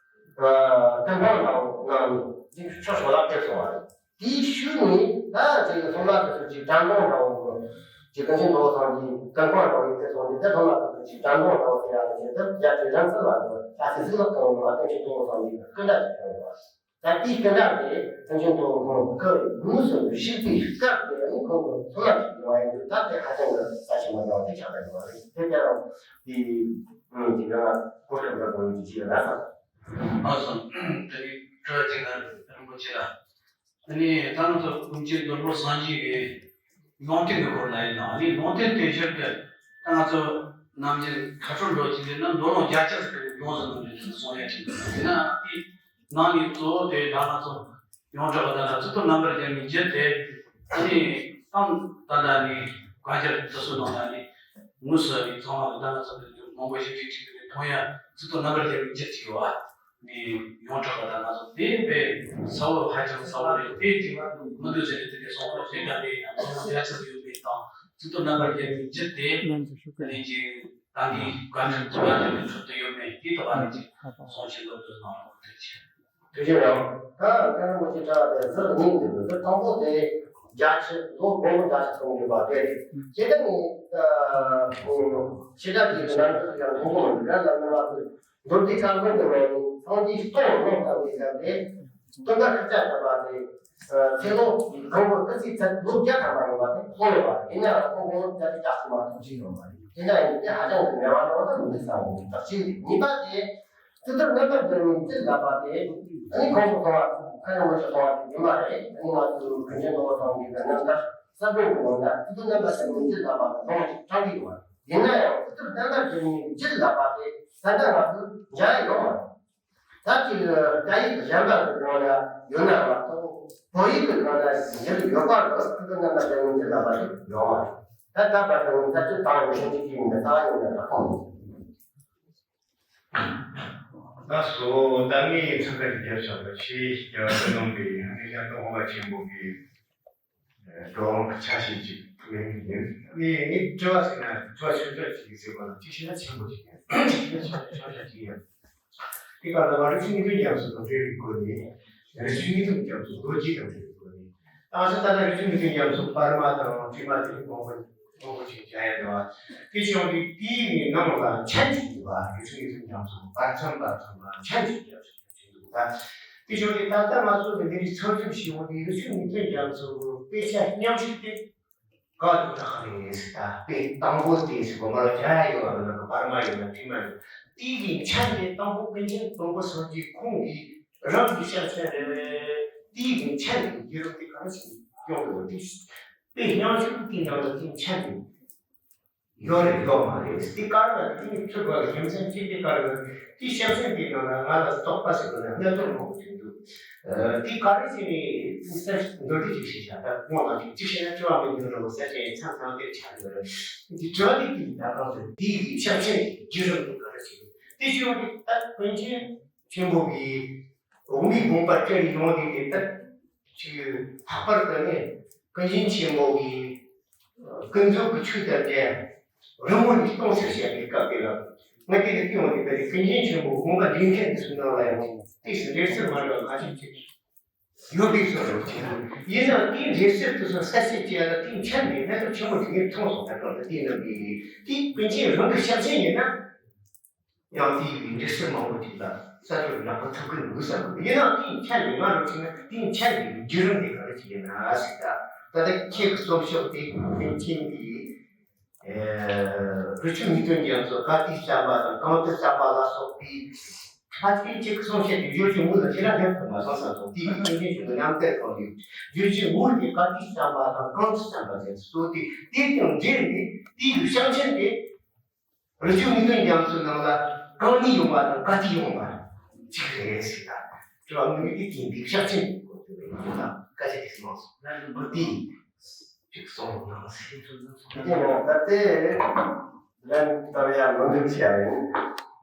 ཀུན་སྤངས་ནང་ནང་ནས་ཅིག་ཆོས་ཕྱོགས་ལ་ཕེབས་སོང་བ་རེད། དེའི་ཤུལ་ནས་ད་ཅིག་སོང་ན་དེ་ཚོ་ཅིག་དྲན་གདུང་འདྲ་བོ་ཅིག་ཀུན་མཁྱེན་དོལ་པོ་སངས་རྒྱས་ཀུན་སྤངས་འདྲ་བོ་ཡིན་ཏེ་སོང་ནས་དེ་སོང་ན་དེ་ཚོ་ཅིག་དྲན་གདུང་འདྲ་བོ་ཟེར་ཡག་ནི་ཅིག་ད་རྒྱ་ཆེ་རང་ཚུལ་ལ་ད་ད་སྲིད་ཟིག་ལ་གཏོང་བ་ཀུན་མཁྱེན་དོལ་པོ་སངས་རྒྱས་སྐུ་འདྲ་ཅིག་བྱུང་ཡོད་པ། ད་དེའི་སྐུ་འདྲ་དེ་ཀུན་མཁྱེན་དོལ་པོ་ཁོང་གི་དངོས་སུ་བཞུགས་པའི་སྐབས་དེ་ནི་ཁོང་གི་གསུང་ལ་ཞིག་ཡོང་བ་ཡིན་དུས་ད་དེ་ཧ་ཅང་གི་རྩ་ཆེན་པོ་འདྲ་བ་དེ་ཆགས་པ་ཡོད་རེད། དེ་ལྟར་དེ་ངོས་ཀྱི་ང་གོ་སྐབས་འདྲ་པོ་ཡིན་གྱི་ཅི་ཡོད་ན་བསམ། ཨ་སོ། དེ་ནི་དྲི་བ་གཅིག་ལ་རིན་པོ་ཆེ་ལ། ཨ་ནི་ད་ང་ཚོ་ཀུན་མཁྱེན་དོལ་པོ་སངས་རྒྱས་ཀྱི་ལུང་བསྟན་གྱི་སྐོར་ལ་ཡིན་ན། ཨ་ནི་ལུང་བསྟན་དེ་བཞིན་དུ་ད་ང་ཚོ་ནམ་རྒྱུན་ཁ་སྤྲོད་འགྲོ་གི་ཡིན་ན་མདོ་ལུང་བརྒྱ་ཆ་ཟིག་གི་ལུང་ཟིན་ནམ་རྒྱུན་དུ་གསུང་ཡ་ཅིག་འདུག་ཡིན་ན་དེའི་ནང་ནས་གཙོ་བོ་དེ་ད་ང་ཚོ་ཡོངས་གྲགས་པ་ད་ལ་ཚིག་ཐོ་རྣམ་པར་རྒྱལ་བའི་འགྱུར་དེ་ཨ་ནི་གཏམ་ད་ལྟ་ནི་བཀའ་འགྱུར་དེ་ཚོ་ནང་ལ་ནི་དངོས་སུ་ནི་ཚང་མ་ད་ང་ཚོ་མང་པོ་ཞིག་གིས་ཅིག་ནས་མཐོང་ཡ་ཚིག་ཐོ་རྣམ་པར་རྒྱལ་བའི་འགྱུར་ཅིག་ཡོད་པ། ནས་ཡོངས་གྲགས་པ་དང་ང་ཚོ་དེ་དཔེ་གསལ་བོ་ཧ་ཅང་གསལ་བོ་རེད། དེ་ཅིག་མི་འདུག་ཟེར་ཏེ་དེ་གསུངས་པ་རེད། ད་དེ་ཡང་རྒྱ་ཆེ་ཡོད་པའི་དང་ཚིག་ཐོ་རྣམ་པར་རྒྱལ་བའི་འགྱུར་དེ་ནས་ཀྱི་ད་གིན་བཀའ་འགྱུར་ཚོ་ལ་དེ་ཚོ་ཏུ་ཡོད་མེད་དེ་ལྟ་བ་ནས་ཀྱི་གསུང་ཆེན་པོ་དུ་གནང་རོགས་ཐུགས་རྗེ་ཆེ། ཐུགས་རྗེ་གནང་། ད་མཁན་རིན་པོ་ཆེ་གྲགས་དེ་ཟུར་གཉིས་འདུག་ཟུར་དང་པོ་དེ་རྒྱ་ཆེ་ལོ་དགུང་ལོ་རྒྱ་ཆེ་གསུང་གི་པ་དེ་རེད། དེ་ལྟ་ནས་ཆེ་གྲགས་ཀྱི་ནང་དུ་ཡང་མཐོང་གི་མི་འདུག་ཡང་ལ་ནི་བ་དུ། མདོ་སྡེ་ཁ་སྔོན་དུ་ནས་སངས་རྒྱས་སྟོང་ལོ་ཙམ་གྱི་ཚད་དེ། སྟོན་ཀ་ཁ་ཆག་བཏབ་པ་དེ། ཚེ་ལོ་དང་པོ་སྐུ་ཚེའི་ཚད་ལོ་བརྒྱ་ཐམ་པ་ཡིན་པ་དེ་མཐོང་ཡོད་པ་རེད། ཡིན་ནའང་ཁོང་ལོ་བརྒྱ་དང་བརྒྱད་ཅུ་མ་གཏོགས་བྱས་ཡོད་མ་རེད། དེ་འདྲ་ཡིན་དུས་དེ་ཧ་ཅང་གི་ངལ་བ་འགྲོ་བ་དང་མི་འདུག་བསམ་གྱི་འདུག། གཅིག་རེད། གཉིས་པ་དེ། ཚུལ་ཁྲིམས་རྣམ་པར་གཞལ་བའི་བཅུད་ལ་བབས་ཏེ། ཨ་ནི་གོང་དུ་སོང་བ། ཁ་ཡང་མ་ཞིག་སོང་བ་དེ་ཡིན་པ་རེད། ཨ་ནི་ང་ཚོའི་གངས་ཅན་ཏོག་དབང་ཁྲོམ་གྱི་རྣམ་ཐར་གསར་སྒྲོན་གྱི་ནང་ལ་ཚུལ་ཁྲིམས་རྣམ་པར་གཞལ་བའི་བཅུད་ལ་བབས་པ་ལོང་ཞིག་དྲངས་ཀྱི་ཡོད་པ་རེད། ཡིན་ན་ཡང་ཚུལ་ཁྲིམས་རྣམ་པར་གཞལ་བའི་བཅུད་ལ་བབས་ཏེ་ད་ལྟ་ང་ཚོས་མཇལ་ཡོད་མ་རེད། ད་ཅིག་སྐད་ཡིག་གཞན་པ་གི་ནང་ལ་ཡོད་ན་མ་གཏོགས་བོད་ཡིག་གི་ནང་ལ་འགྱུར་ཡོད་པ་ལ་ཚུལ་ཁྲིམས་རྣམ་པར་གཞལ་བའི་བཅུད་ལ་བབས་ཏེ་ཡོད་མ་རེད། ད་ལྟ་བར་དུ་ཚར་གཅིག་དང་ཡོད་ཤིང་གཅིག་གིས་མི་ཚར་ཡོད་ན་ད་ཁོང་། ད་སོ་ད་ངས་འཚང་ཁ་ཅིག་བརྒྱབ་བཞག་པ་ཆེ་རྒྱ་བ་ནང་པའི་ཨ་ནི་ཤར་སྟོད་དབུ་མ་ཆེན་པོ་གི་འགྲོ་འོང་གི་ཆ་ཤས་ཅིག་ལེན་གྱི་ཡིན། ངས་ངས་དྲི་བ་ཟེར་ན་དྲི་བ་ཆུང་ཆུང་ཅིག་ཟེར་བ་ལ་གཅིག་བཤད་ན་ཆེན་པོ་ཅིག་ཡིན། གཅིག་བཤད་ན་ཆུང་ཆུང་ཅིག་ཡིན། དེ་ག་ལ་བ་རིག་གཞུང་དངོས་བསྟན་རྒྱ་མཚོ་དང་འབྲེལ་བའི་སྒོ་ནས། རིག་གཞུང་དངོས་བསྟན་རྒྱ་མཚོ་ལོ་རྒྱུས་དང་འབྲེལ་བའི་སྒོ་ནས། ད་ང་ཚོ་ད་ལྟ་རིག་གཞུང་དངོས་བསྟན་རྒྱ་མཚོ་པར་མ་དང་བྲིས་མ་དེ་རིགས་མང་པོ་མང་པོ་ཞིག་མཇལ་ཡ་འདུག་བ། དེ་བྱུང་དུས་དེའི་ནང་ལ་མཆན་ཅིག་འདུག་བ། རིག་གཞུང་དངོས་བསྟན་རྒྱ་མཚོ་པར་མཚམས་པར་མཚམས་ལ་མཆན་ཅིག་རྒྱབ་ཅིག་འདུག་བ། དེ་བྱུང་དུས་ད་ལྟ་ང་ཚོ་གི་འདི་རིགས་ཚོགས་སྒྲུབ་བྱེད་ཡོང་དུས་རིག་གཞུང་དངོས་བསྟན་རྒྱ་མཚོ་གི་དཔེ་ཆ་རྙིང་ཞིག་དེ། བཀའ་བསྡུ་དག་རེད་ཟེར། ད་དཔེ་དང་པོ་དེ་ཟེར་གོ་མ་རོ་རྒྱ་ཡ་ཡོད་བ་ལ་པར་མ་ཡོད་ན་བྲིས་མ་ཡོད། དེ་གི་མཆན་དེ་དང་པོ་ཀུན་མཁྱེན་དང་པོ་སངས་རྒྱས་ཁོང་གིས་རང་གི་ཕྱག་མཚན་རེད་པས། དེ་གི་མཆན་དེ་བརྒྱུད་རིམ་དེ་ག་རེ་ཞིག་ཡོང་གི་ཡོད་དེ། དཔེ་རྙིང་ཞིག་དེའི་ནང་ལ་དེ་མཆན་དེ་ཡོད་རེད་ཡོད་མ་རེད། དེ་ག་རེ་ལ་དེ་ནི་ཚུར་བ་རྒྱུ་མཚན་ཅི་སྟེ་ག་རེ་ལ་དེ་ཕྱག་མཚན་དེའི་ནང་ལ་ང་ལ་རྟོག་པ་ཟེར་གོ་ན་གནད་དོན་མང་པོ་ཅིག་འདུག། དེ་ག་རེ་བྱས་ནས་ས་མདོར་བསྡུས་ཅིག་བཤད་བྱ། ད་དངོས་དང་ཅིག་ཅིག་བཤད་ན་དྲི་བ་མི་འདུག་རེད་བ། ས་ཆ་ཡི་མཚམས་མཚམས་དེར་ཆགས་ཡོད་རེད། འདི་དྲི་བ་འདི་དེ་ཡིན། ད་གང་ཟེར་དེའི་ཕྱག་ཆེན་གྱི་བརྒྱུད་རིམ་དེ་ག་རེ་བྱེད་དགོས། དེ་བྱུང་བ་དེ་ད་ཀུན་མཁྱེན་ཆེན་པོ་གིས་འོག་མིན་དགོངས་པ་བཀྲལ་ཡོང་དེ་དེ་ད་ཅིག་ལྷག་པར་དུ་ནས་ཀུན་མཁྱེན་ཆེན་པོ་གིས་ཀུན་རྫོབ་ཀྱི་ཆོས་དང་འབྲེལ། རི་མོ་ནས་སྟོང་ཟད་བཤད་པའི་སྐབས་དེ་ལ། ང་དེ་ལ་བསྟུན་འོང་དེ་ལྟ་རེད། ཀུན་མཁྱེན་ཆེན་པོ་དགོངས་པ་འགྲེལ་མཁན་དེ་ཚོའི་ནང་ལ་ཡང་དེ་སུ་འགྲེལ་ཚུལ་མ་འདྲ་བ་ཁ་ཤས་ཅིག་ཡོད་པའི་བཟོ་འདྲ་ཅིག་འདུག། ཡིན་ནའང་དེའི་འགྲེལ་ཚུལ་དེ་ཚོ་གསལ་བཤད་བྱས་ལ་དེའི་མཆན་དེ་གནད་དོན་ཆེན་པོ་ཅིག་ངས་མཐོང་སོང་། ད་གང་ལྟར་དེའི་ནང་གི་དེ་ཀུན་མཁྱེན་རང་གི་ཕྱག་མཚན་ཡིན་ན། ཡང་དེའི་འགྲེལ་ཚུལ་མང་པོ་ཅིག་ལ་གསལ་སྟོན་ཡག་པོ་ཐུབ་ཀྱི་འདུག་བསམ་གི་འདུག། ཡིན་ནའང་དེའི་མཆན་དེ་ང་རང་ཚོ་ན་དེའི་མཆན་དེ་བརྒྱུད་རིམ་དེ་ག་རེ་ཅིག་ཡིན་ན་ཟེར། ད་ད་ལྟ་ཁྱེད་ཀྱི་རྩོམ་ཤོག་དེ་ཀུན་མཁྱེན་གྱི་རི་ཆུ་ངེས་དོན་རྒྱ་མཚོ་ག་དུས་བརྩམས་པ་དང་གང་དུ་བརྩམས་པ་ལ་སོགས་པའི་ཁ་ཚིག་ཅིག་གསུང་བཤད་ཀྱི་བརྗོད་ཀྱི་ངོ་ལ་ཁྱེད་རང་སླེབས་ཐུབ་མ་སོང་བསམ་སོང་། དེའི་ཀུན་མཁྱེན་ཆེན་པོ་རྣམ་ཐར་ཁང་གི་བརྗོད་ཀྱི་ངོ་དེ་ག་དུས་བརྩམས་པ་དང་གང་དུ་བརྩམས་པ་དེ་ཚོ་དེ་དེ་དང་འབྲེལ་ནས་དེའི་ཕྱག་མཚན་དེ། རི་ཆུ་ངེས་དོན་རྒྱ་མཚོའི་ནང་ལ་གང་ནས་ཡོང་བ་དང་ག་དུས་ཡོང་བ་གཅིག་རེད་ཟེར། ད་དྲི་བ་དངོས་གནས་དེ་འདི་ཕྱག་ཆེན་པོ་དེ་རེད། ཡིན་ན་སྐད་ཆ་དེ་མང་སོང་། ང་ཚོ་འདི་ཅིག་གསུང་རོགས་གནང་ཟེར། དེ་ནས་ད་ལྟའི་ལན་བཏབ་ཡ་མི་འདུག་བྱས་ཡིན།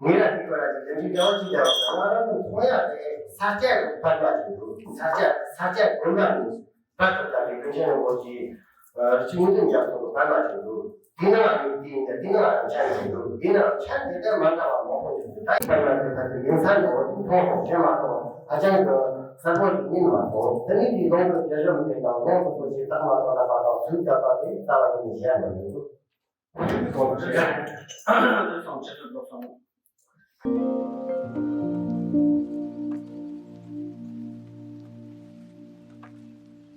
ངས་ལ་དེ་སྐོར་ལ་ཅིག་ལན་འདྲི་འདྲ་བ་ཅིག་བརྒྱབ་པ་ན་ང་རང་ཚོ་མཐོང་ཡ་དེ་ས་སྐྱ་གི་པར་མ་ཅིག་འདུག། ས་སྐྱ་ས་སྐྱ་དགོན་པ་ནས། ད་ལྟ་ལྟ་བུའི་ཀུན་མཁྱེན་རིན་པོ་ཆེའི་རི་ཆུ་ངེས་དོན་རྒྱ་མཚོ་གི་པར་མ་ཅིག་འདུག། འདི་ནང་ལ་ཡོད་དེ་ཡིན་ཀྱང་འདི་ནང་ལ་མཆན་ཅིག་འདུག། འདི་ནང་མཆན་དེ་ལྟར་མ་འདྲ་བ་མང་པོ་ཅིག་འདུག། ད་ཡིན་པར་ན་དེ་ལྟ་དུས་ཡིན་ས་འདྲ་བོ་ཅིག་མཐོང་སོང་། དྲན་མ་སོང་། ཧ་ཅང་གི་གསལ་པོ་ཞིག་ཡིན་མ་སོང་། དེ་ནི་དེའི་ལུང་གི་རྒྱ་གཞུང་དེ་དང་ལུང་དུ་བཀོད་ཅིག་རྟགས་མ་ཐོག་ལ་པ་དང་ཚུལ་བྱ་བ་དེ་རྩ་བ་ནས་བཤད་མི་འདུག། ཐོག་ལ་བཤད།